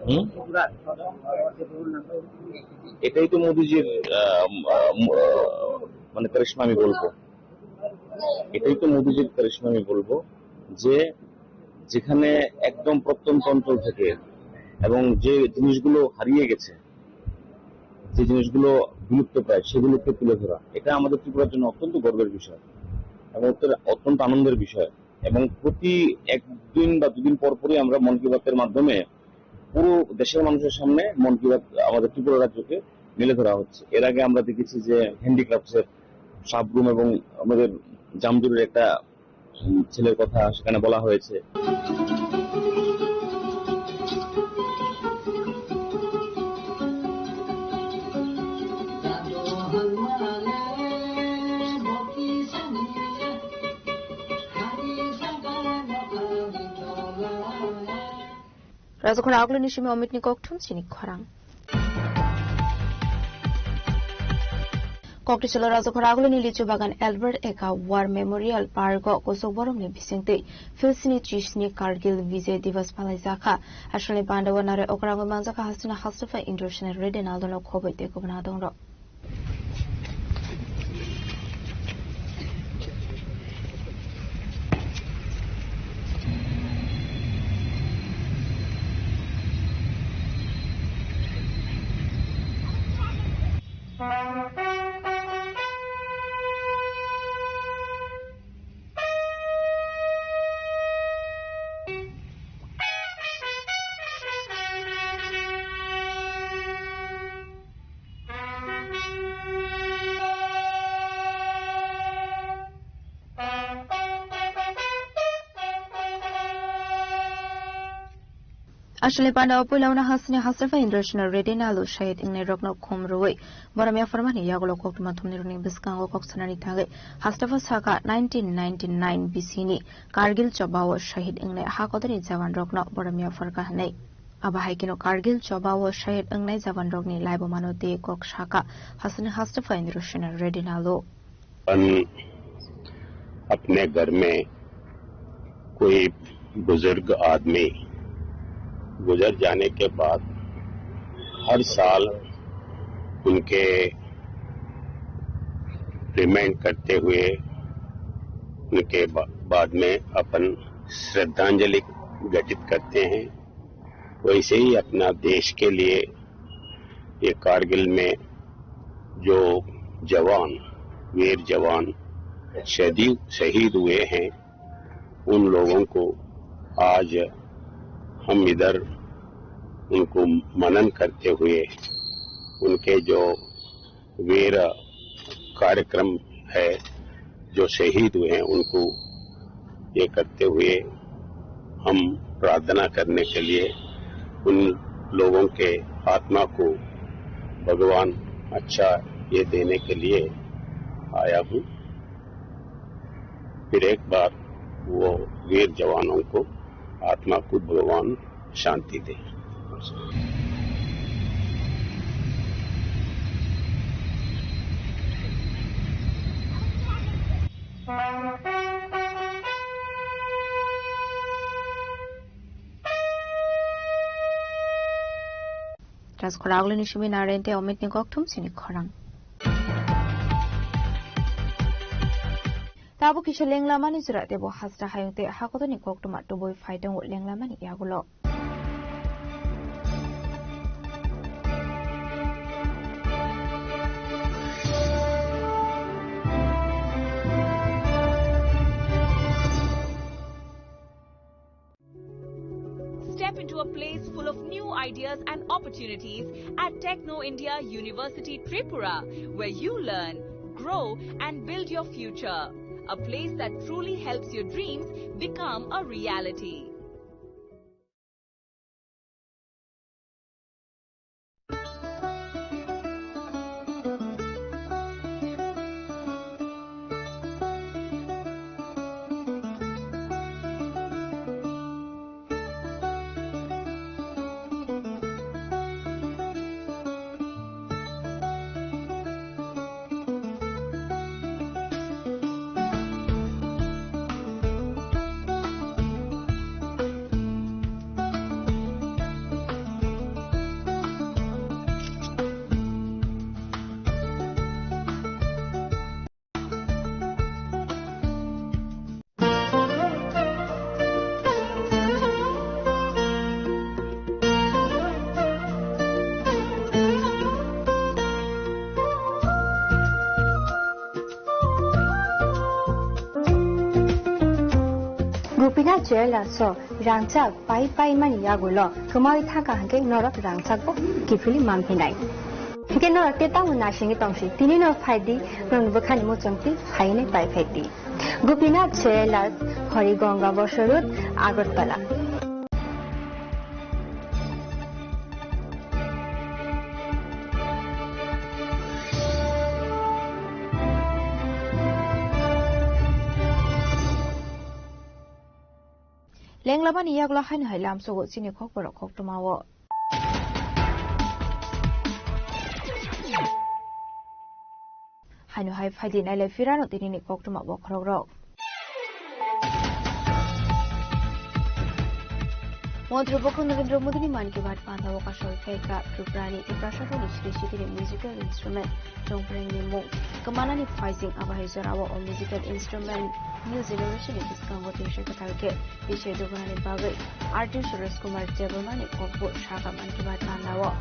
হুম? এটাই তো মোদিজির, আহ, আহ, আহ, মানে করিশ্মা আমি বলবো, এটাই তো মোদিজির করিশ্মা আমি বলবো যে যেখানে একদম প্রত্যন্ত অঞ্চল থেকে এবং যে জিনিসগুলো হারিয়ে গেছে, যে জিনিসগুলো বিলুপ্তপ্রায়, সেগুলোকে তুলে ধরা, এটা আমাদের ত্রিপুরার জন্য অত্যন্ত গর্বের বিষয় এবং অত্যন্ত, অত্যন্ত আনন্দের বিষয়। এবং প্রতি একদিন বা দুদিন পর পরই আমরা মন কি বাতের মাধ্যমে পুরো দেশের মানুষের সামনে মন কি বাত আমাদের ত্রিপুরা রাজ্যকে মেলে ধরা হচ্ছে। এর আগে আমরা দেখেছি যে হ্যান্ডিক্রাফটসের সাবরুম এবং আমাদের জামজুরির একটা উম, ছেলের কথা সেখানে বলা হয়েছে। Rajakhor agulini simi Omitni kokthum chini khorang. Kokti salo Rajakhor agulini Lichu Bagan Albert Eka War Memorial Park o kosok boromni bisingtwi Philsini chisni Kargil Vijay Divas phalaijakha. Aswkni pandao nare okrangwi manjakha Hasina Hastofa International Red Ronaldo no khobwi tei kubun adongrok. Aswlani panda o puila wngna hasini Hastepha Indrasena Reddy Nalu shahid wngnai rokno khum rwui borom yapharmani yagulo koktwma thumni rokni bwskango kok sanani thangwi Hastepha saka nineteen ninety nine B C ni Kargil choba o shahid wngnai hakodani jawan rokno borom yapharkha hwnwi. Abo hai kheno Kargil choba o shahid wngnai jawan rokni laibumano tei kok saka hasini Hastepha Indrasena Reddy Nalu. अपन अपने घर में कोई बुजुर्ग आदमी गुजर जाने के बाद हर साल उनके रिमाइंड करते हुए उनके बा-, बाद में अपन श्रद्धांजलि घटित करते हैं। वैसे ही अपना देश के लिए ये कारगिल में जो जवान, वीर जवान शहीद, शहीद हुए हैं, उन लोगों को आज हम इधर उनको मनन करते हुए उनके जो वीर कार्यक्रम है, जो शहीद हुए हैं, उनको ये करते हुए हम प्रार्थना करने के लिए उन लोगों के आत्मा को भगवान अच्छा ये देने के लिए आया हूँ। फिर एक बार वो वीर जवानों को आत्मा को भगवान शांति दे। Ras khorang ni simi Naren tei Omit ni kok thum sini khorang. Tabuk kisa lenglamani jora tebo hasta hayung tei hakotorni koktwma tubui phai tongo lenglamani yagulo. Step into a place full of new ideas and opportunities at Techno India University Tripura, where you learn, grow, and build your future. A place that truly helps your dreams become a reality. Gopinath Jewellers o rangchak pai pai mani yagulo kwmawi thangkha hwnkhe norok rangchak bo kiphilwi manphinai. Hwnkhe norok tei tamo naisingwi tongsi, tini no phaidi, norokni bwkhani muchungtwi phainai pai phaidi. Gopinath Jewellers, Harigonga Bosor Road, Agartala. Lenglamani yagulo haino hai lamsogo chini kokborok koktwmao. Haino hai phaidi nailai phirano tinini koktwma bokhorokrok. Montri Bokro Narendra Modi ni Mann Ki Baat panda o kasol phaikha Tripura ni Tiprasa rok ni sri sri ni musical instrument chongpreng ni mung kwmanani phaising abo hai jora o musical instrument new generation ni bwskango twi se kwtal khe. Bisai dugurani bagwi artist Suresh Kumar Debbarma ni kokbo saka Mann Ki Baat panda o.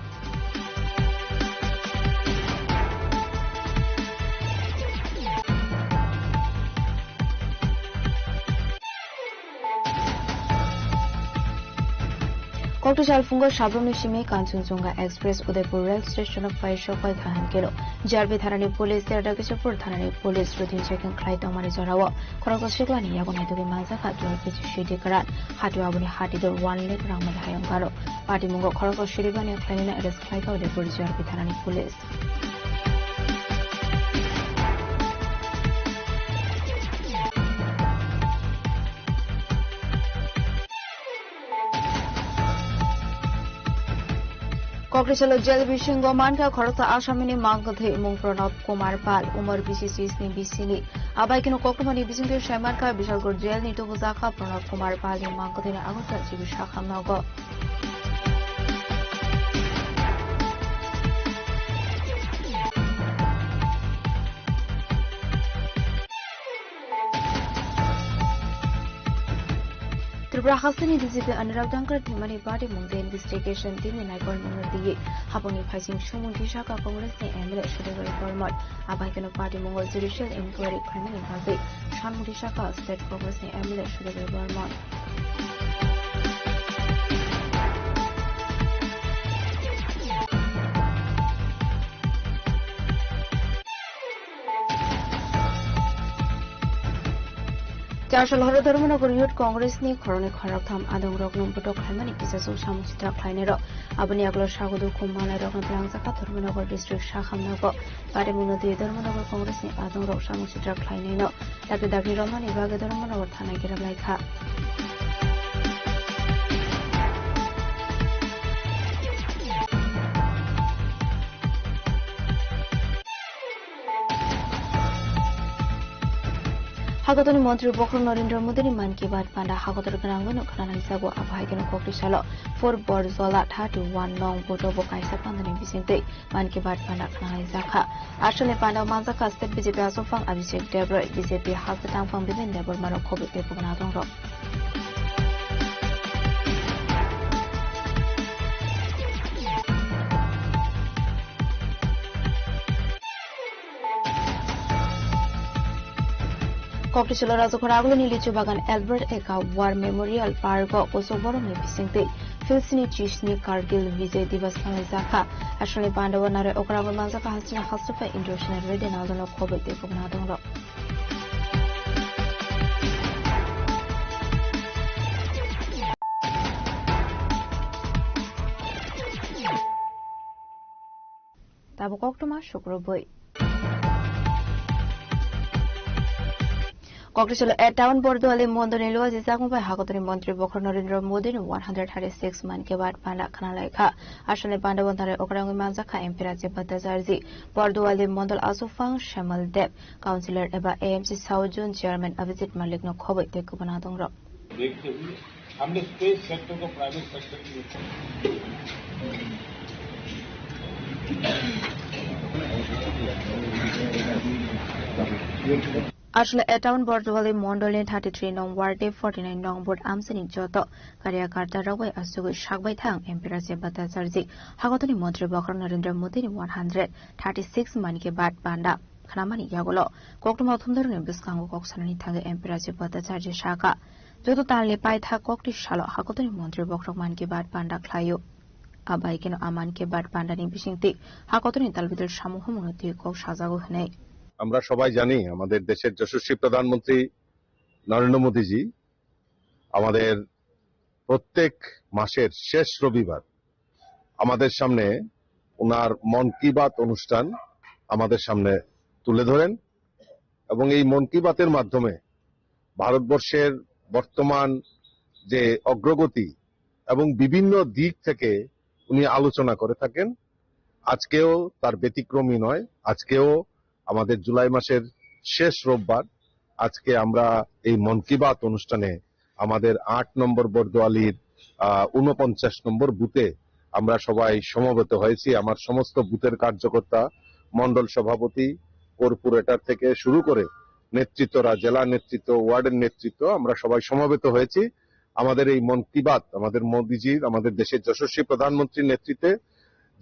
Kokti salphungo sabrumni simi Kanchenjunga Express Udaipur Rail Station o paisok bai kaham kelo. J R P thanani police tei Dakishapur thanani police routine checking khlai tongmani jorao khoroksa siklani yago naitugwi manjakha twelve K G sidi karan. Hatio aboni hati dor one lakh rang mani hayung garo. Patimungo khoroksa siribani khlainani arrest khlaikha Udaipur J R P thanani police. Kokrisalo jail bisingo mankha khoroksa asamini mangkwthwi mung Pranab Kumar Pal, umor bisi sisni bisini. Abai kheno koktwmani bisingtwi saimankha Bishalgarh jailni tubujakha Pranab Kumar Palni mangkwthwini Agartala G B Sakha nogo. Tripura hasteni D G P Anurag Dhankar thwimani batimung tei investigation team ni naikolmung no twiwi hapangni phaising sumung tisaka Congress ni M L A Sudagar Barman. Abai kheno batimung o judicial inquiry khlaimani bagwi samung tisaka State Congress ni M L A Sudagar Barman. Charchal horo Dharmanagar Youth Congress ni khoroknwi khoroktham adongrokno botok khlaimani kisasuk samung sitra khlainairok. Aboni yagulo sago dukhu manlairokno twlangjakha Dharmanagar district sakham nogo. Patimungno twi Dharmanagar Congress ni adongrok samung sitra khlainaino dakti dakti romani bagwi Dharmanagar thana girab laikha. Hakotorni montri bokhorok Narendra Modini Mann Ki Baat panda hakotor gwnangwino khwnalaijago. Abo hai kheno kokti salo four Borjola thirty one nong boto bo kaisa pandani bisingtwi Mann Ki Baat panda khwnalaijakha. Aswkni panda manjakha state B J P achukphang Abhishek Debbarma, B J P haste tangphang Biben Debbarma rok khobwi tei bwkhanadongrok. Koktisalo Rajakhor Agulini Lichu Bagan Albert Eka War Memorial Park o kusuk borokni bisingtwi Philsini Chisni Kargil Vijay Diwas khwlaijakha. Aswkni pandao nare okrangwi manjakha hasteni hasteni Indochina Rede Naldono khobwi tei bwkhanadongrok. Tabuk koktwma sukrubwi. Koktisalo A Town Borduali Mondolni Luaji Chakma bai Hakotorni Montri Bokhorok Narendra Modini one hundred thirty-six Mann Ki Baat panda khwnalaikha. Aswkni panda o nare okrangwi manjakha M P Rajiv Bhattacharjee, Borduali Mondol Achukphang Shemal Deb, Councillor eba A M C South Zone Chairman Abhijit Malikno khobwi tei kwbangma adongrok. देखते हुए हमने space sector को private sector की Aswkno A Town Borduali Mondolni thirty-three nong ward tei forty-nine nong vote amchaini joto karyakarta rok bai achugwi sakbai thang M P Rajiv Bhattacharjee, Hakotorni Montri Bokhorok Narendra Modini one hundred thirty-six Mann Ki Baat panda khwnamani yagulo koktwma thumdorni bwskango kok sanani thangwi M P Rajiv Bhattacharjee sakha, joto talni paithak kokti salo Hakotorni Montri Bokhorok Mann Ki Baat panda khlaio. Abai kheno a Mann Ki Baat pandani bisingtwi Hakotorni talbidal samung humungno twi kok sajago hwnwi. আমরা সবাই জানি আমাদের দেশের যশস্বী প্রধানমন্ত্রী নরেন্দ্র মোদীজি আমাদের প্রত্যেক মাসের শেষ রবিবার আমাদের সামনে ওনার মন কি বাত অনুষ্ঠান আমাদের সামনে তুলে ধরেন এবং এই মন কি বাতের মাধ্যমে ভারতবর্ষের বর্তমান যে অগ্রগতি এবং বিভিন্ন দিক থেকে উনি আলোচনা করে থাকেন। আজকেও তার ব্যতিক্রমী নয়। আজকেও আমাদের জুলাই মাসের শেষ রোববার। আজকে আমরা এই মন কি বাত অনুষ্ঠানে আমাদের আট নম্বর বরদোয়ালির, আহ, ঊনপঞ্চাশ নম্বর বুথে আমরা সবাই সমবেত হয়েছি। আমার সমস্ত বুথের কার্যকর্তা, মণ্ডল সভাপতি, কর্পোরেটর থেকে শুরু করে নেতৃত্বরা, জেলা নেতৃত্ব, ওয়ার্ডের নেতৃত্ব, আমরা সবাই সমবেত হয়েছি। আমাদের এই মন কি বাত, আমাদের মোদিজির, আমাদের দেশের যশস্বী প্রধানমন্ত্রীর নেতৃত্বে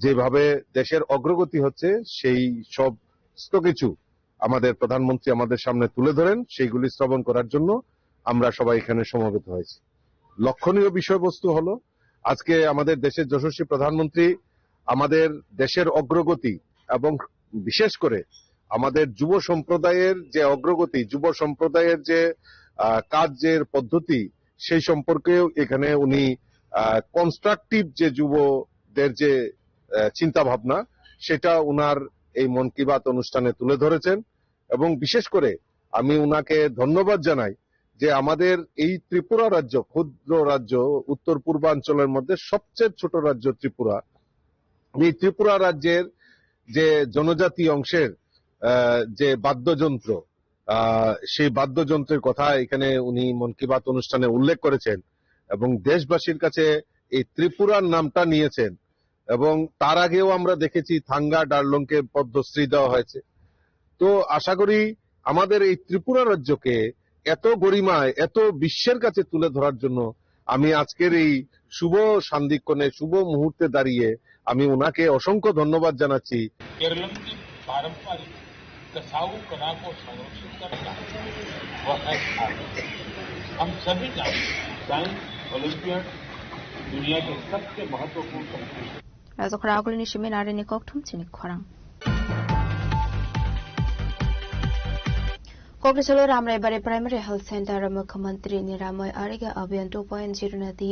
যেভাবে দেশের অগ্রগতি হচ্ছে, সেই সমস্ত কিছু আমাদের প্রধানমন্ত্রী আমাদের সামনে তুলে ধরেন, সেইগুলি শ্রবণ করার জন্য আমরা সবাই এখানে সমবেত হয়েছি। লক্ষণীয় বিষয়বস্তু হলো, আজকে আমাদের দেশের যশস্বী প্রধানমন্ত্রী আমাদের দেশের অগ্রগতি এবং বিশেষ করে আমাদের যুব সম্প্রদায়ের যে অগ্রগতি, যুব সম্প্রদায়ের যে, আহ, কাজের পদ্ধতি, সেই সম্পর্কেও এখানে উনি, আহ, কনস্ট্রাকটিভ যে যুবদের যে, আহ, চিন্তা ভাবনা, সেটা উনার এই মন কি বাত অনুষ্ঠানে তুলে ধরেছেন। এবং বিশেষ করে আমি উনাকে ধন্যবাদ জানাই যে আমাদের এই ত্রিপুরা রাজ্য, ক্ষুদ্র রাজ্য, উত্তর পূর্বাঞ্চলের মধ্যে সবচেয়ে ছোট রাজ্য ত্রিপুরা, এই ত্রিপুরা রাজ্যের যে জনজাতি অংশের, আহ, যে বাদ্যযন্ত্র, আহ, সেই বাদ্যযন্ত্রের কথা এখানে উনি মন কি বাত অনুষ্ঠানে উল্লেখ করেছেন এবং দেশবাসীর কাছে এই ত্রিপুরার নামটা নিয়েছেন। এবং তার আগেও আমরা দেখেছি থাঙ্গা ডারলংকে পদ্মশ্রী দেওয়া হয়েছে। তো আশা করি আমাদের এই ত্রিপুরা রাজ্যকে এত গরিমায়, এত বিশ্বের কাছে তুলে ধরার জন্য আমি আজকের এই শুভ সন্ধিক্ষণে, শুভ মুহূর্তে দাঁড়িয়ে আমি ওনাকে অসংখ্য ধন্যবাদ জানাচ্ছি। केरलम की पारंपरिक कसाऊ कला को संरक्षित करना, वह है खादी। हम सभी जानते हैं, साइंस ओलंपियाड दुनिया के सबसे महत्वपूर्ण competition. Rajakhara agulini simi nari ni kokthum chini khorang. Kokri solo Ramraibari Primary Health Center Mukhyamantri Niramay Arogya Abhiyan two point zero na di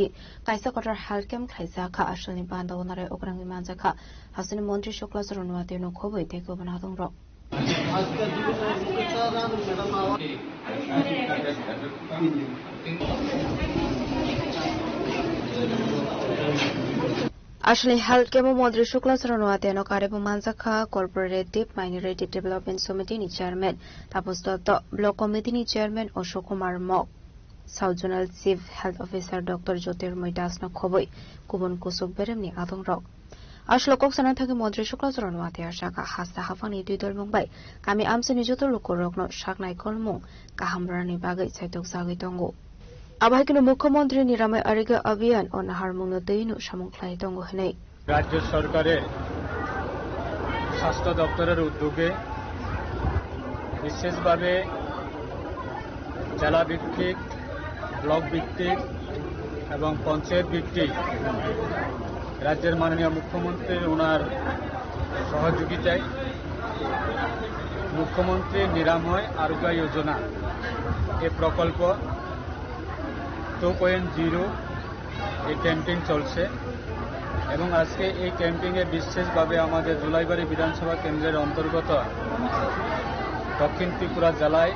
kaisa kotor health camp khlaijak kha. Asalni banda o narai okrangwi manjak kha. Hasini Montri Shukla Charan Wati no khobwi tei kubun adongrok. Asli health camp o Montri Shukla Charan Wati no karebo manjak kha Cooperative Minority Development Committee ni Chairman Tapas Dotto, Block Committee ni Chairman Ashok Kumar Mok, South Zonal Chief Health Officer Doctor Jyotirmoy Das no khobwi kubun kusuk beremni adongrok. Aslo kok sana thangwi Montri Shukla Charan Wati asaka hasta haphangni twi dolmung bai kami amchaini joto lukurokno saknai kolmung kaham rwnani bagwi chaitok jagwi tongo. Abo hai kheno Mukhyamantri Niramay Arogya Abhiyan o naharmungno twi no samung khlai tongo hwnwi. রাজ্য সরকারের স্বাস্থ্য দপ্তরের উদ্যোগে বিশেষভাবে জেলা ভিত্তিক, ব্লক ভিত্তিক এবং পঞ্চায়েত ভিত্তিক রাজ্যের মাননীয় মুখ্যমন্ত্রীর ওনার সহযোগিতায় মুখ্যমন্ত্রী নিরাময় আরোগ্য যোজনা এ প্রকল্প টু পয়েন্ট জিরো এই ক্যাম্পেইন চলছে এবং আজকে এই ক্যাম্পেইনে বিশেষভাবে আমাদের জুলাইবাড়ি বিধানসভা কেন্দ্রের অন্তর্গত দক্ষিণ ত্রিপুরা জেলায়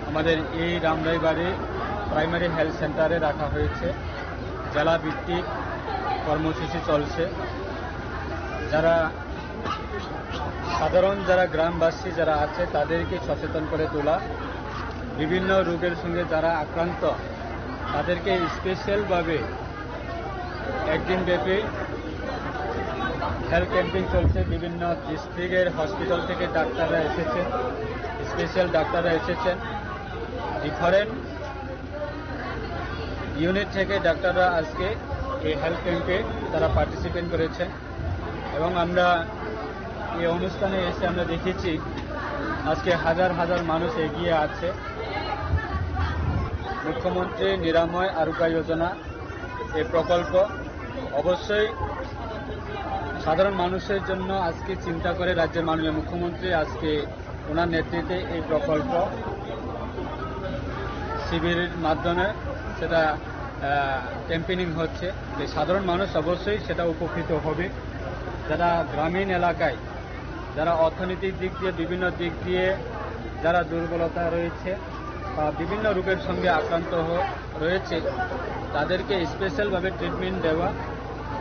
আমাদের এই রামরাইবাড়ি প্রাইমারি হেলথ সেন্টারে রাখা হয়েছে। জেলা ভিত্তিক কর্মসূচি চলছে। যারা সাধারণ যারা গ্রামবাসী যারা আছে তাদেরকে সচেতন করে তোলা, বিভিন্ন রোগের সঙ্গে যারা আক্রান্ত তাদেরকে স্পেশালভাবে একদিন ব্যাপী হেলথ ক্যাম্পেইন চলছে। বিভিন্ন ডিস্ট্রিক্টের হসপিটাল থেকে ডাক্তাররা এসেছেন, স্পেশাল ডাক্তাররা এসেছেন, ডিফারেন্ট ইউনিট থেকে ডাক্তাররা আজকে এই হেলথ ক্যাম্পে তারা পার্টিসিপেট করেছেন। এবং আমরা এই অনুষ্ঠানে এসে আমরা দেখেছি আজকে হাজার হাজার মানুষ এগিয়ে আছে মুখ্যমন্ত্রী নিরাময় আরোগ্য যোজনা এই প্রকল্প। অবশ্যই সাধারণ মানুষের জন্য আজকে চিন্তা করে রাজ্যের মাননীয় মুখ্যমন্ত্রী আজকে ওনার নেতৃত্বে এই প্রকল্প শিবিরের মাধ্যমে সেটা, আহ, ক্যাম্পেইনিং হচ্ছে। এই সাধারণ মানুষ অবশ্যই সেটা উপকৃত হবে। যারা গ্রামীণ এলাকায়, যারা অর্থনৈতিক দিক দিয়ে, বিভিন্ন দিক দিয়ে যারা দুর্বলতা রয়েছে বা বিভিন্ন রোগের সঙ্গে আক্রান্ত হ-, রয়েছে, তাদেরকে স্পেশালভাবে ট্রিটমেন্ট দেওয়া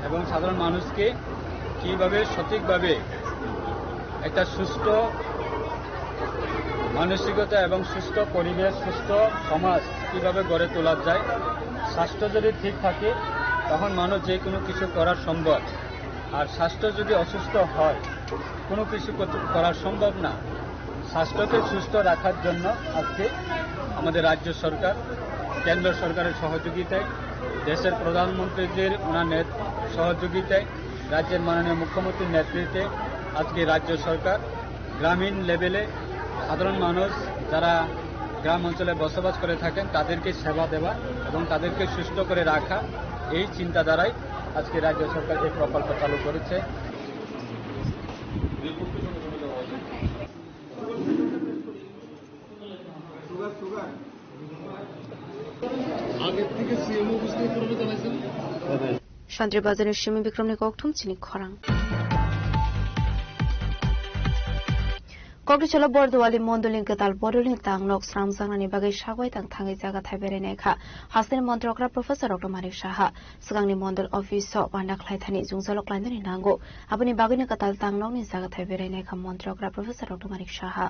এবং সাধারণ মানুষকে কীভাবে সঠিকভাবে একটা সুস্থ মানসিকতা এবং সুস্থ পরিবেশ, সুস্থ সমাজ কিভাবে গড়ে তোলা যায়। স্বাস্থ্য যদি ঠিক থাকে, তখন মানুষ যে কোনো কিছু করা সম্ভব। আর স্বাস্থ্য যদি অসুস্থ হয়, কোনো কিছু করতে, করা সম্ভব না। স্বাস্থ্যকে সুস্থ রাখার জন্য আজকে আমাদের রাজ্য সরকার, কেন্দ্র সরকারের সহযোগিতায়, দেশের প্রধানমন্ত্রীজির ওনার নেত-, সহযোগিতায়, রাজ্যের মাননীয় মুখ্যমন্ত্রীর নেতৃত্বে আজকে রাজ্য সরকার গ্রামীণ লেভেলে সাধারণ মানুষ যারা গ্রাম অঞ্চলে বসবাস করে থাকেন তাদেরকে সেবা দেওয়া এবং তাদেরকে সুস্থ করে রাখা এই চিন্তাধারায় আজকে রাজ্য সরকার এই প্রকল্প চালু করেছে। আগের থেকে সিএমও বুঝতে পুরনো চালাইছেন। Shanti Bazar ni simi Bikram ni kokthum chini khorang. Kokri cholo Borduali Mondol ni kwtal Bodol ni tang nok sramjaknani bagwi sagwi tang thangwi jaga thai berai nai kha. Hasteni Montri okra Professor Doctor Manik Saha. Swkangni Mondol office o panda khlai thani jwngjalo klainani nango. Aboni bagwino kwtal tang nokni jaga thai berai nai kha Montri okra Professor Doctor Manik Saha.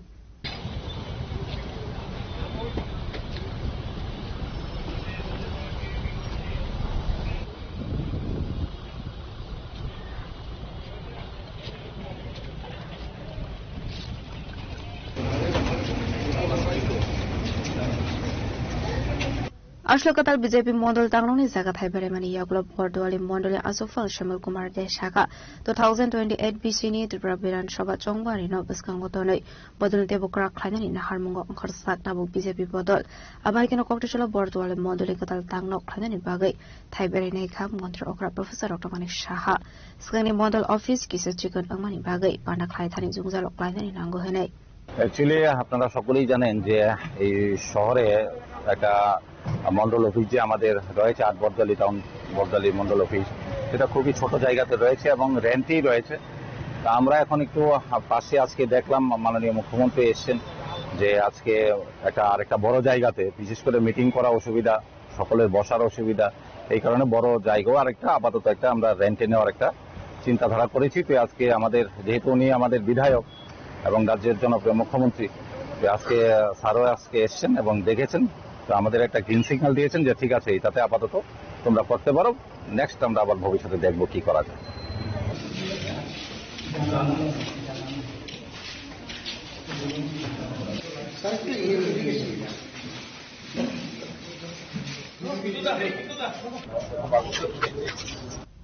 Aswk kwtal B J P mondol tangnokni jaga thai beraimani yagulo Borduali mondolni aswkphang Shyamul Kumar Dey sakha, two thousand twenty-eight B C ni Tripura Bidhan Sabha chongbarino bwskango tonwi bodolni teibo kwrak khlainani naharmungo wngkharjak tabuk B J P bodol. Abaikeno kokthosalo Borduali mondolni kwtal tangnok khlainani bagwi thai berainai kha Montri okra Professor Doctor Manik Saha. Swkangni mondol office kisa chikon wngmani bagwi panda khlai thani jwngjalo klainani nango hwnwi. Actually, আপনারা সকলেই জানেন যে এই শহরে একটা মন্ডল অফিস যে আমাদের রয়েছে, আট বটতলি টাউন বটতলি মন্ডল অফিস, সেটা খুবই ছোট জায়গাতে রয়েছে এবং রেন্টেই রয়েছে। তা আমরা এখন একটু পাশে আজকে দেখলাম, মাননীয় মুখ্যমন্ত্রী এসেছেন, যে আজকে একটা আরেকটা বড় জায়গাতে, বিশেষ করে মিটিং করা অসুবিধা, সকলের বসার অসুবিধা, এই কারণে বড় জায়গাও আরেকটা আপাতত একটা আমরা রেন্টে নেওয়ার একটা চিন্তাধারা করেছি। তো আজকে আমাদের, যেহেতু উনি আমাদের বিধায়ক এবং রাজ্যের জনপ্রিয় মুখ্যমন্ত্রী, তো আজকে স্যারও আজকে এসেছেন এবং দেখেছেন, তো আমাদের একটা গ্রিন সিগন্যাল দিয়েছেন যে ঠিক আছে, এটাতে আপাতত তোমরা করতে পারো, নেক্সট আমরা আবার ভবিষ্যতে দেখবো কি করা যায়।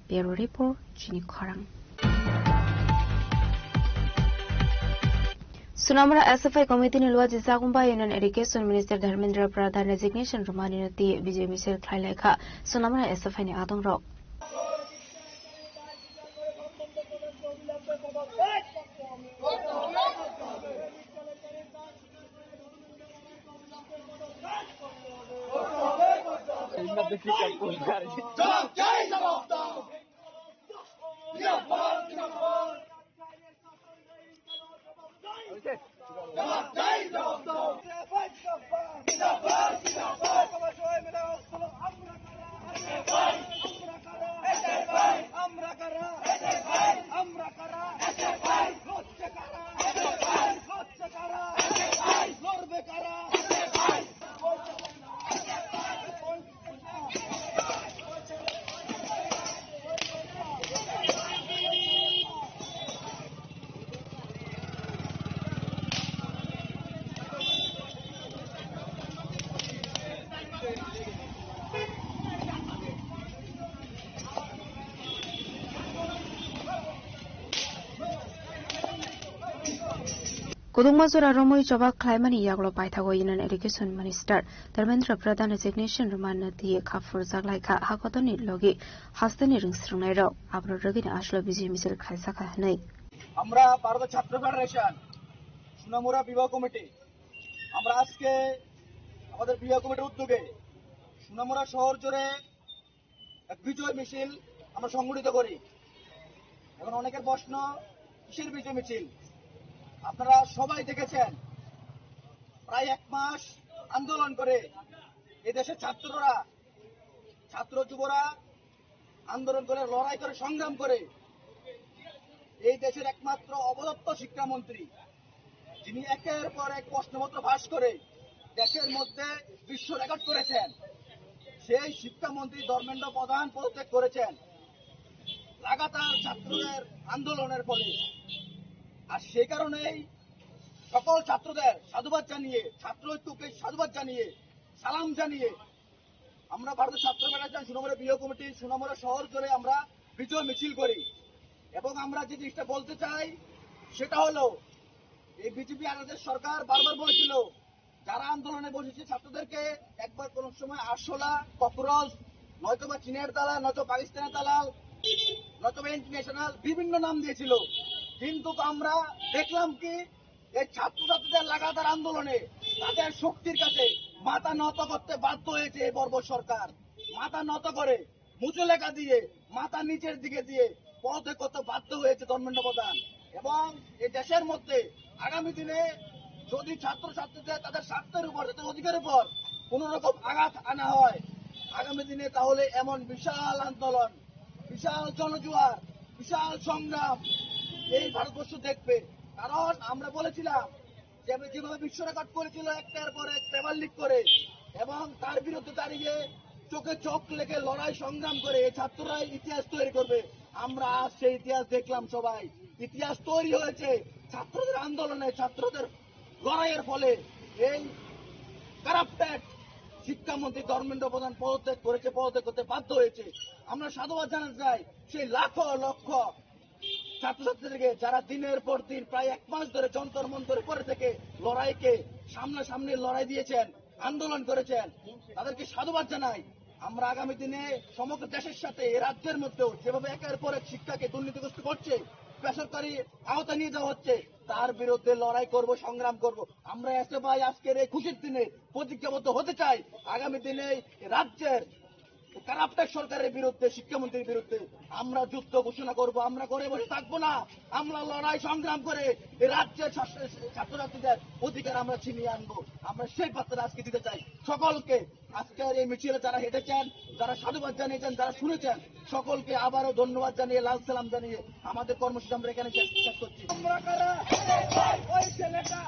Bureau Report, Chini Khorang. Sonamura S F I committee ni luaji Jakumba Union Education Minister Dharmendra Pradhan resignation rwmani no twi bijai misil khlai lai kha Sonamura S F I ni adong rok. Kwdwngma jora romwi choba khlaimani yagulo paithago Union Education Minister Dharmendra Pradhan resignation rwmani twi kha phurjak lai kha hakotorni logi hasteni rwngsrwngnairok. Aboni rwgwino aswk bijai misil khlaijak kha hwnwi. আমরা ভারত ছাত্র ফেডারেশন সুনামুরা বিভাগ কমিটি, আমরা আজকে আমাদের বিভাগ কমিটির উদ্যোগে সুনামুরা শহর জুড়ে এক বিজয় মিছিল আমরা সংগঠিত করি। এখন অনেকের প্রশ্ন, কিসের বিজয় মিছিল? আপনারা সবাই দেখেছেন, প্রায় এক মাস আন্দোলন করে এই দেশের ছাত্ররা, ছাত্র যুবরা আন্দোলন করে, লড়াই করে, সংগ্রাম করে এই দেশের একমাত্র অপদস্থ শিক্ষামন্ত্রী, যিনি একের পর এক প্রশ্নপত্র ফাঁস করে দেশের মধ্যে বিশ্ব রেকর্ড করেছেন, সেই শিক্ষামন্ত্রী ধর্মেন্দ্র প্রধান পদত্যাগ করেছেন লাগাতার ছাত্রদের আন্দোলনের ফলে। আর সেই কারণেই সকল ছাত্রদের সাধুবাদ জানিয়ে, ছাত্র ঐক্যকে সাধুবাদ জানিয়ে, সালাম জানিয়ে আমরা ভারতের ছাত্র ফেডারেশন সুনামুরা বিভাগ কমিটি সুনামুরা শহর জুড়ে আমরা বিজয় মিছিল করি। এবং আমরা যে জিনিসটা বলতে চাই, সেটা হলো, এই বিজেপি আরএসএস সরকার বারবার বলেছিল, যারা আন্দোলনে বসেছে ছাত্রদেরকে একবার কোনো সময় আরশোলা, ককরোচ, নয়তো বা চীনের দালাল, নয়তো পাকিস্তানের দালাল, নয়তো বা ইন্টারন্যাশনাল বিভিন্ন নাম দিয়েছিল। কিন্তু আমরা দেখলাম কি, এই ছাত্রছাত্রীদের লাগাতার আন্দোলনে তাদের শক্তির কাছে মাথা নত করতে বাধ্য হয়েছে এই বর্বর সরকার। মাথা নত করে মুচলেকা দিয়ে, মাথা নিচের দিকে দিয়ে পদত্যাগ করতে বাধ্য হয়েছে ধর্মেন্দ্র প্রধান। এবং এই দেশের মধ্যে আগামী দিনে যদি ছাত্রছাত্রীদের তাদের স্বার্থের উপর, তাদের অধিকারের উপর কোনো রকম আঘাত আনা হয় আগামী দিনে, তাহলে এমন বিশাল আন্দোলন, বিশাল জনজোয়ার, বিশাল সংগ্রাম এই ভারতবর্ষ দেখবে। কারণ আমরা বলেছিলাম যে আমরা যেভাবে বিশ্ব রেকর্ড করেছিল একটার পর এক পেপার লিক করে, এবং তার বিরুদ্ধে দাঁড়িয়ে চোখে চোখ লেগে লড়াই সংগ্রাম করে এই ছাত্ররাই ইতিহাস তৈরি করবে। আমরা আজ সেই ইতিহাস দেখলাম সবাই। ইতিহাস তৈরি হয়েছে ছাত্রদের আন্দোলনে, ছাত্রদের লড়াইয়ের ফলে। এই কারাপ্টেড শিক্ষামন্ত্রী ধর্মেন্দ্র প্রধান পদত্যাগ করেছে, পদত্যাগ করতে বাধ্য হয়েছে। আমরা সাধুবাদ জানাতে চাই সেই লাখো লক্ষ ছাত্রছাত্রীদেরকে, যারা দিনের পর দিন প্রায় এক মাস ধরে যন্তর মন্তরে পড়ে থেকে লড়াইকে সামনাসামনি লড়াই দিয়েছেন, আন্দোলন করেছেন, তাদেরকে সাধুবাদ জানাই। আমরা আগামী দিনে সমগ্র দেশের সাথে এই রাজ্যের মধ্যেও যেভাবে একের পর এক শিক্ষাকে দুর্নীতিগ্রস্ত করছে, বেসরকারি আওতা নিয়ে যাওয়া হচ্ছে, তার বিরুদ্ধে লড়াই করব, সংগ্রাম করব। আমরা এসএফআই আজকের এই খুশির দিনে প্রতিজ্ঞাবদ্ধ হতে চাই, আগামী দিনে এই রাজ্যের কারাপ্টেড সরকারের বিরুদ্ধে, শিক্ষামন্ত্রীর বিরুদ্ধে আমরা যুদ্ধ ঘোষণা করব। আমরা ঘরে বসে থাকবো না, আমরা লড়াই সংগ্রাম করে এই রাজ্যের ছাত্র-, ছাত্রছাত্রীদের অধিকার আমরা ছিনিয়ে আনবো। আমরা সেই বার্তাটা আজকে দিতে চাই সকলকে। আজকের এই মিছিলে যারা হেঁটেছেন, যারা সাধুবাদ জানিয়েছেন, যারা শুনেছেন, সকলকে আবারও ধন্যবাদ জানিয়ে, লাল সালাম জানিয়ে আমাদের কর্মসূচি আমরা এখানে শেষ, শেষ করছি। আমরা কারা? ওই ছেলেটা।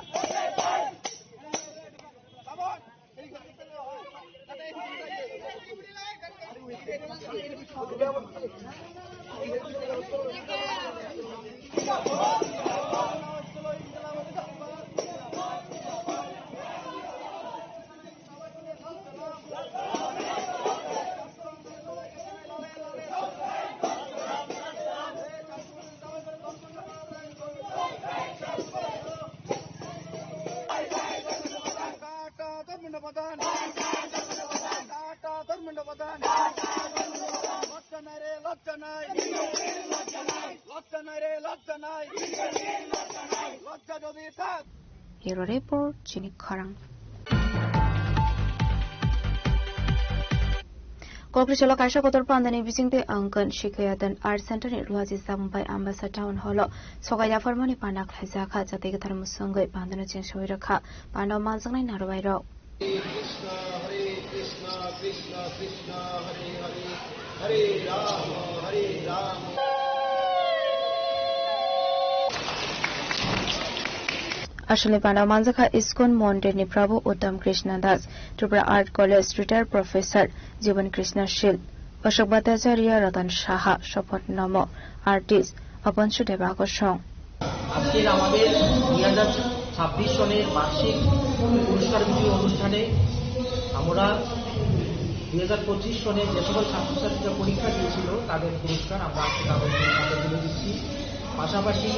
টাটা ধর্মেন্দ্র প্রধান। টাটা ধর্মেন্দ্র প্রধান। লজ্জা নাই রে, লজ্জা নাই। লজ্জা নাই রে, লজ্জা নাই। লজ্জা যদি থাক। Bureau Report, Chini Khorang. Kokri salo kaisa kotor pandani bisingtwi Angkan Shikha Yatan Art Center ni Ruaji Samung bai Ambasa Town Hall o sokai yapharmani panda khlaijak kha, jatwi kwthar mwswngwi pandano chengsawi rwkha, panda o manjaknai narwai rok. Krishna, Hare Krishna, Krishna Krishna, Hare Hare, Hare Rama, Hare Rama. Aswkni panda o manjakha ISKCON Mondir ni Prabhu Uttam Krishna Das, Tripura Art College retired professor Jiban Krishna Shil, Ashok Bhattacharya, Ratan Saha, Sopot Nomo, artist Apanshu Debakosong. আজকের আমাদের দুই হাজার ছাব্বিশ সনের বার্ষিক পুরস্কার বিতরণ অনুষ্ঠানে আমরা দুই হাজার পঁচিশ সনে যে সকল ছাত্রছাত্রীরা পরীক্ষা দিয়েছিল, তাদের পুরস্কার আমরা আজকে তাদের হাতে তুলে দিচ্ছি। পাশাপাশি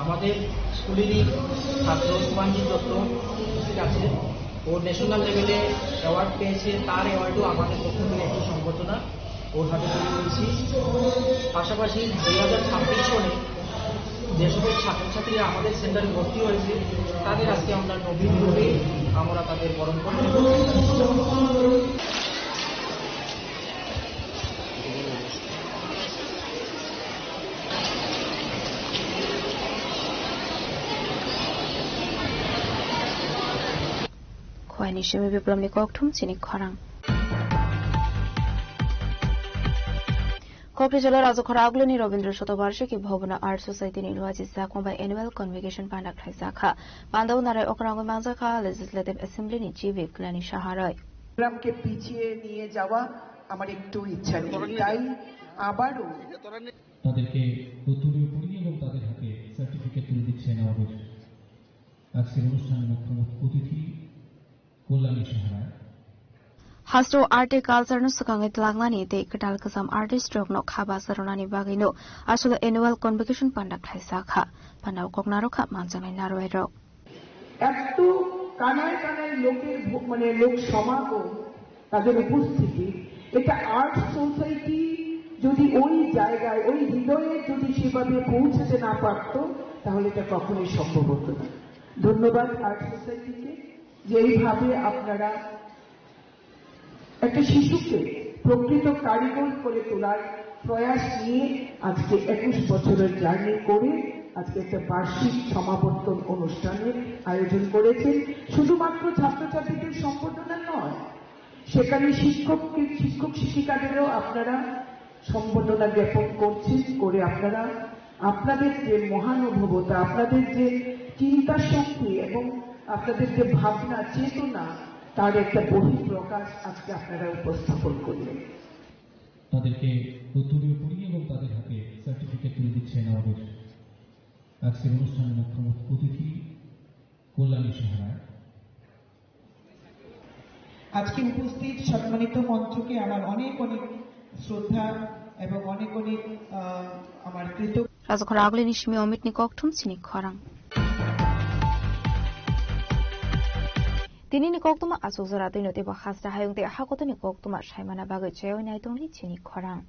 আমাদের স্কুলেরই ছাত্র শুভাঞ্জিত দত্ত উপস্থিত আছে। ও ন্যাশনাল লেভেলে অ্যাওয়ার্ড পেয়েছে, তার অ্যাওয়ার্ডও আমাদের পক্ষ থেকে একটি সম্বর্ধনা ওর হাতে তুলে দিয়েছি। পাশাপাশি দুই হাজার ছাব্বিশ সনে যে সকল ছাত্রছাত্রীরা আমাদের সেন্টারে ভর্তি হয়েছে, তাদের আজকে আমরা নবীন রূপে আমরা তাদের বরণ করে নেব। Khowai ni simi Biplomni kokthum chini khorang. Kokri jala Rajakhora Agloni Rabindra Shatobarshiki Bhavana Art Society ni Luaji Jakma bai Annual Convocation panda khlaijakha. Panda o narai okrangwi manjakha Legislative Assembly ni Chief Whip Kalani Saha roi. প্রোগ্রামকে পিছিয়ে নিয়ে যাওয়া আমার একটু ইচ্ছা নেই, তাই আবারও তাদেরকে উত্তরীয় পরিয়ে এবং তাদের হাতে সার্টিফিকেট তুলে দিচ্ছেন আমাদের আজকের অনুষ্ঠানের মুখ্য অতিথি কল্যাণী Sahara. Hasteo art tei culture no swkangwi twlangnani tei kwtal kwcham artist rokno kha basa rwnani bagwino aswk annual convocation panda khlaijak kha. Panda o kok narwkha manjaknai narwai rok. এত কানায় কানায় লোকের ভ-, মানে লোক সমাগম, তাদের উপস্থিতি, এটা আর্ট সোসাইটি যদি ওই জায়গায়, ওই হৃদয়ে যদি সেভাবে পৌঁছাতে না পারতো, তাহলে এটা কখনোই সম্ভব হতো না। ধন্যবাদ আর্ট সোসাইটিকে, যে এইভাবে আপনারা একটা শিশুকে প্রকৃত কারিগর করে তোলার প্রয়াস নিয়ে আজকে একুশ বছরের জার্নি করে আজকে একটা বার্ষিক সমাবর্তন অনুষ্ঠানের আয়োজন করেছেন। শুধুমাত্র ছাত্রছাত্রীদের সম্বর্ধনা নয়, সেখানে শিক্ষক, শিক্ষক শিক্ষিকাদেরও আপনারা সম্বর্ধনা জ্ঞাপন করছেন, করে আপনারা আপনাদের যে মহানুভবতা, আপনাদের যে চিন্তা শক্তি এবং আপনাদের যে ভাবনা চেতনা, তার একটা বহিঃপ্রকাশ আজকে আপনারা উপস্থাপন করলেন। তাদেরকে উত্তরীয় পরিয়ে এবং তাদের হাতে সার্টিফিকেট তুলে দিচ্ছেন আমাদের আজকের অনুষ্ঠানের মুখ্য অতিথি কল্যাণী সাহারা। আজকে উপস্থিত সম্মানিত মঞ্চকে আমার অনেক অনেক শ্রদ্ধা এবং অনেক অনেক, আহ, আমার কৃতজ্ঞ। Rajakhor agulini simi Omitni kokthum chini khorang. Tinini koktuma aswk jora twino teibo hasta hayung tei hakotoni koktuma saimana bagwi chaywi nai tongni chini khorang.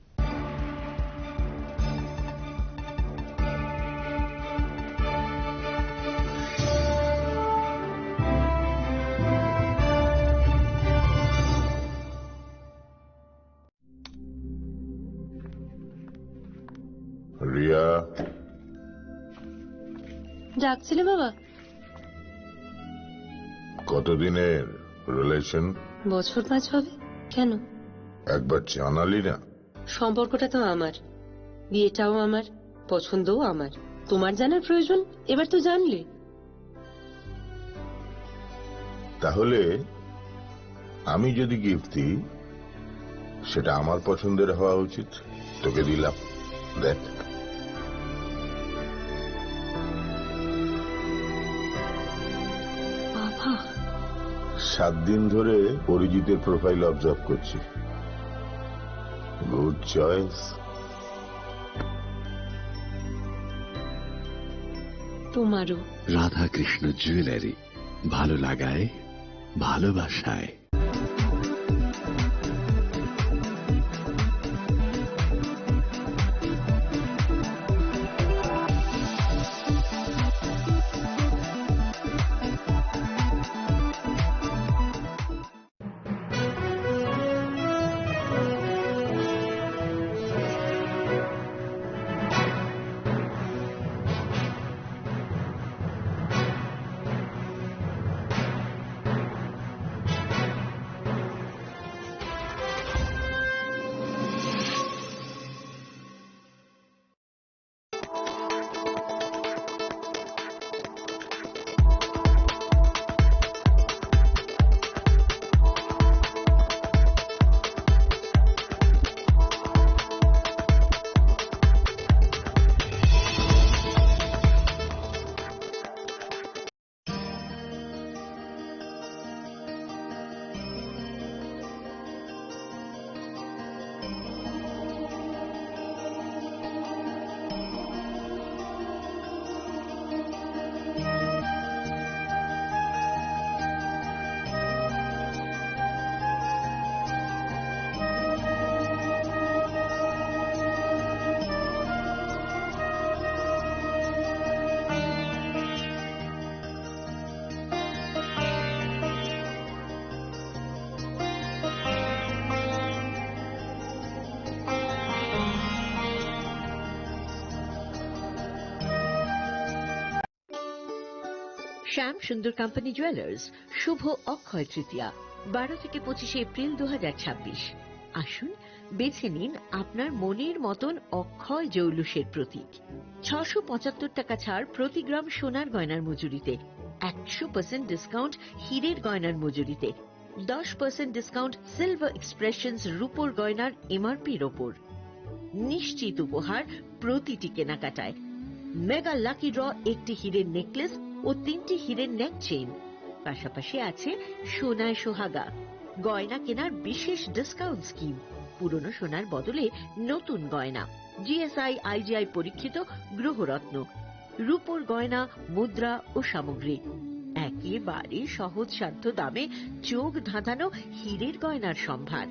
Riya. ডাকছিলে বাবা? কতদিনের রিলেশন? বছর পাঁচ হবে। কেন? একবার জানালি না। সম্পর্কটা তো আমার, বিয়েটাও আমার, পছন্দও আমার। তোমার জানার প্রয়োজন? এবার তো জানলে। তাহলে আমি যদি গিফট দিই, সেটা আমার পছন্দের হওয়া উচিত। তোকে দিলাম, দেখ। বাবা। সাত দিন ধরে অরিজিতের প্রোফাইল অবজার্ভ করছি। Good choice. তোমারও। রাধাকৃষ্ণ জুয়েলারি, ভালো লাগায়, ভালোবাসায়। শ্যাম সুন্দর কোম্পানি জুয়েলার্স, শুভ অক্ষয় তৃতীয়া, বারো থেকে পঁচিশে এপ্রিল দু হাজার ছাব্বিশ। আসুন, বেছে নিন আপনার মনের মতন অক্ষয় জৌলুসের প্রতীক। ছশো পঁচাত্তর টাকা ছাড় প্রতি গ্রাম সোনার গয়নার মজুরিতে, একশো পার্সেন্ট ডিসকাউন্ট হীরের গয়নার মজুরিতে, দশ পার্সেন্ট ডিসকাউন্ট সিলভার এক্সপ্রেশনস রূপোর গয়নার এমআরপির ওপর। নিশ্চিত উপহার প্রতিটি কেনাকাটায়। মেগা লাকি ড্র, একটি হীরের নেকলেস ও তিনটি হীরের নেক চেইন, পাশাপাশি আছে সোনায় সোহাগা। গয়না কেনার বিশেষ ডিসকাউন্ট স্কিম, পুরনো সোনার বদলে নতুন গয়না। জিএসআই, আইজিআই পরীক্ষিত গ্রহরত্ন, রূপোর গয়না, মুদ্রা ও সামগ্রী। একেবারে সহজসাধ্য দামে চোখ ধাঁধানো হীরের গয়নার সম্ভার।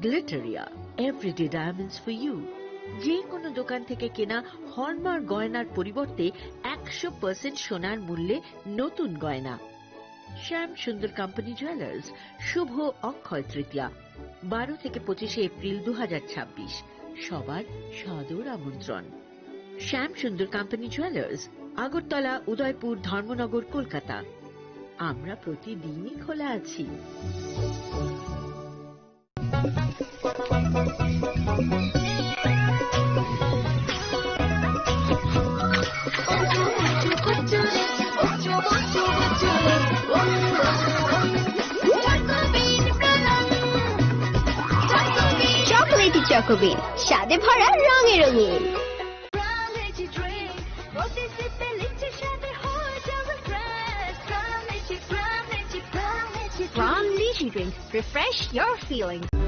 Glitteria, everyday diamonds for you. যে কোনো দোকান থেকে কেনা হলমার্ক গয়নার পরিবর্তে একশো পার্সেন্ট সোনার মূল্যে নতুন গয়না। শ্যাম সুন্দর কোম্পানি জুয়েলার্স, শুভ অক্ষয় তৃতীয়া, বারো থেকে পঁচিশে এপ্রিল দু হাজার ছাব্বিশ। সবার সাদর আমন্ত্রণ। শ্যাম সুন্দর কোম্পানি জুয়েলার্স, আগরতলা, উদয়পুর, ধর্মনগর, কলকাতা। আমরা প্রতিদিনই খোলা আছি। চকোলেটি চকোবিন, স্বাদে ভরা, রঙে রঙিন। From Lychee Drink, refresh your feelings.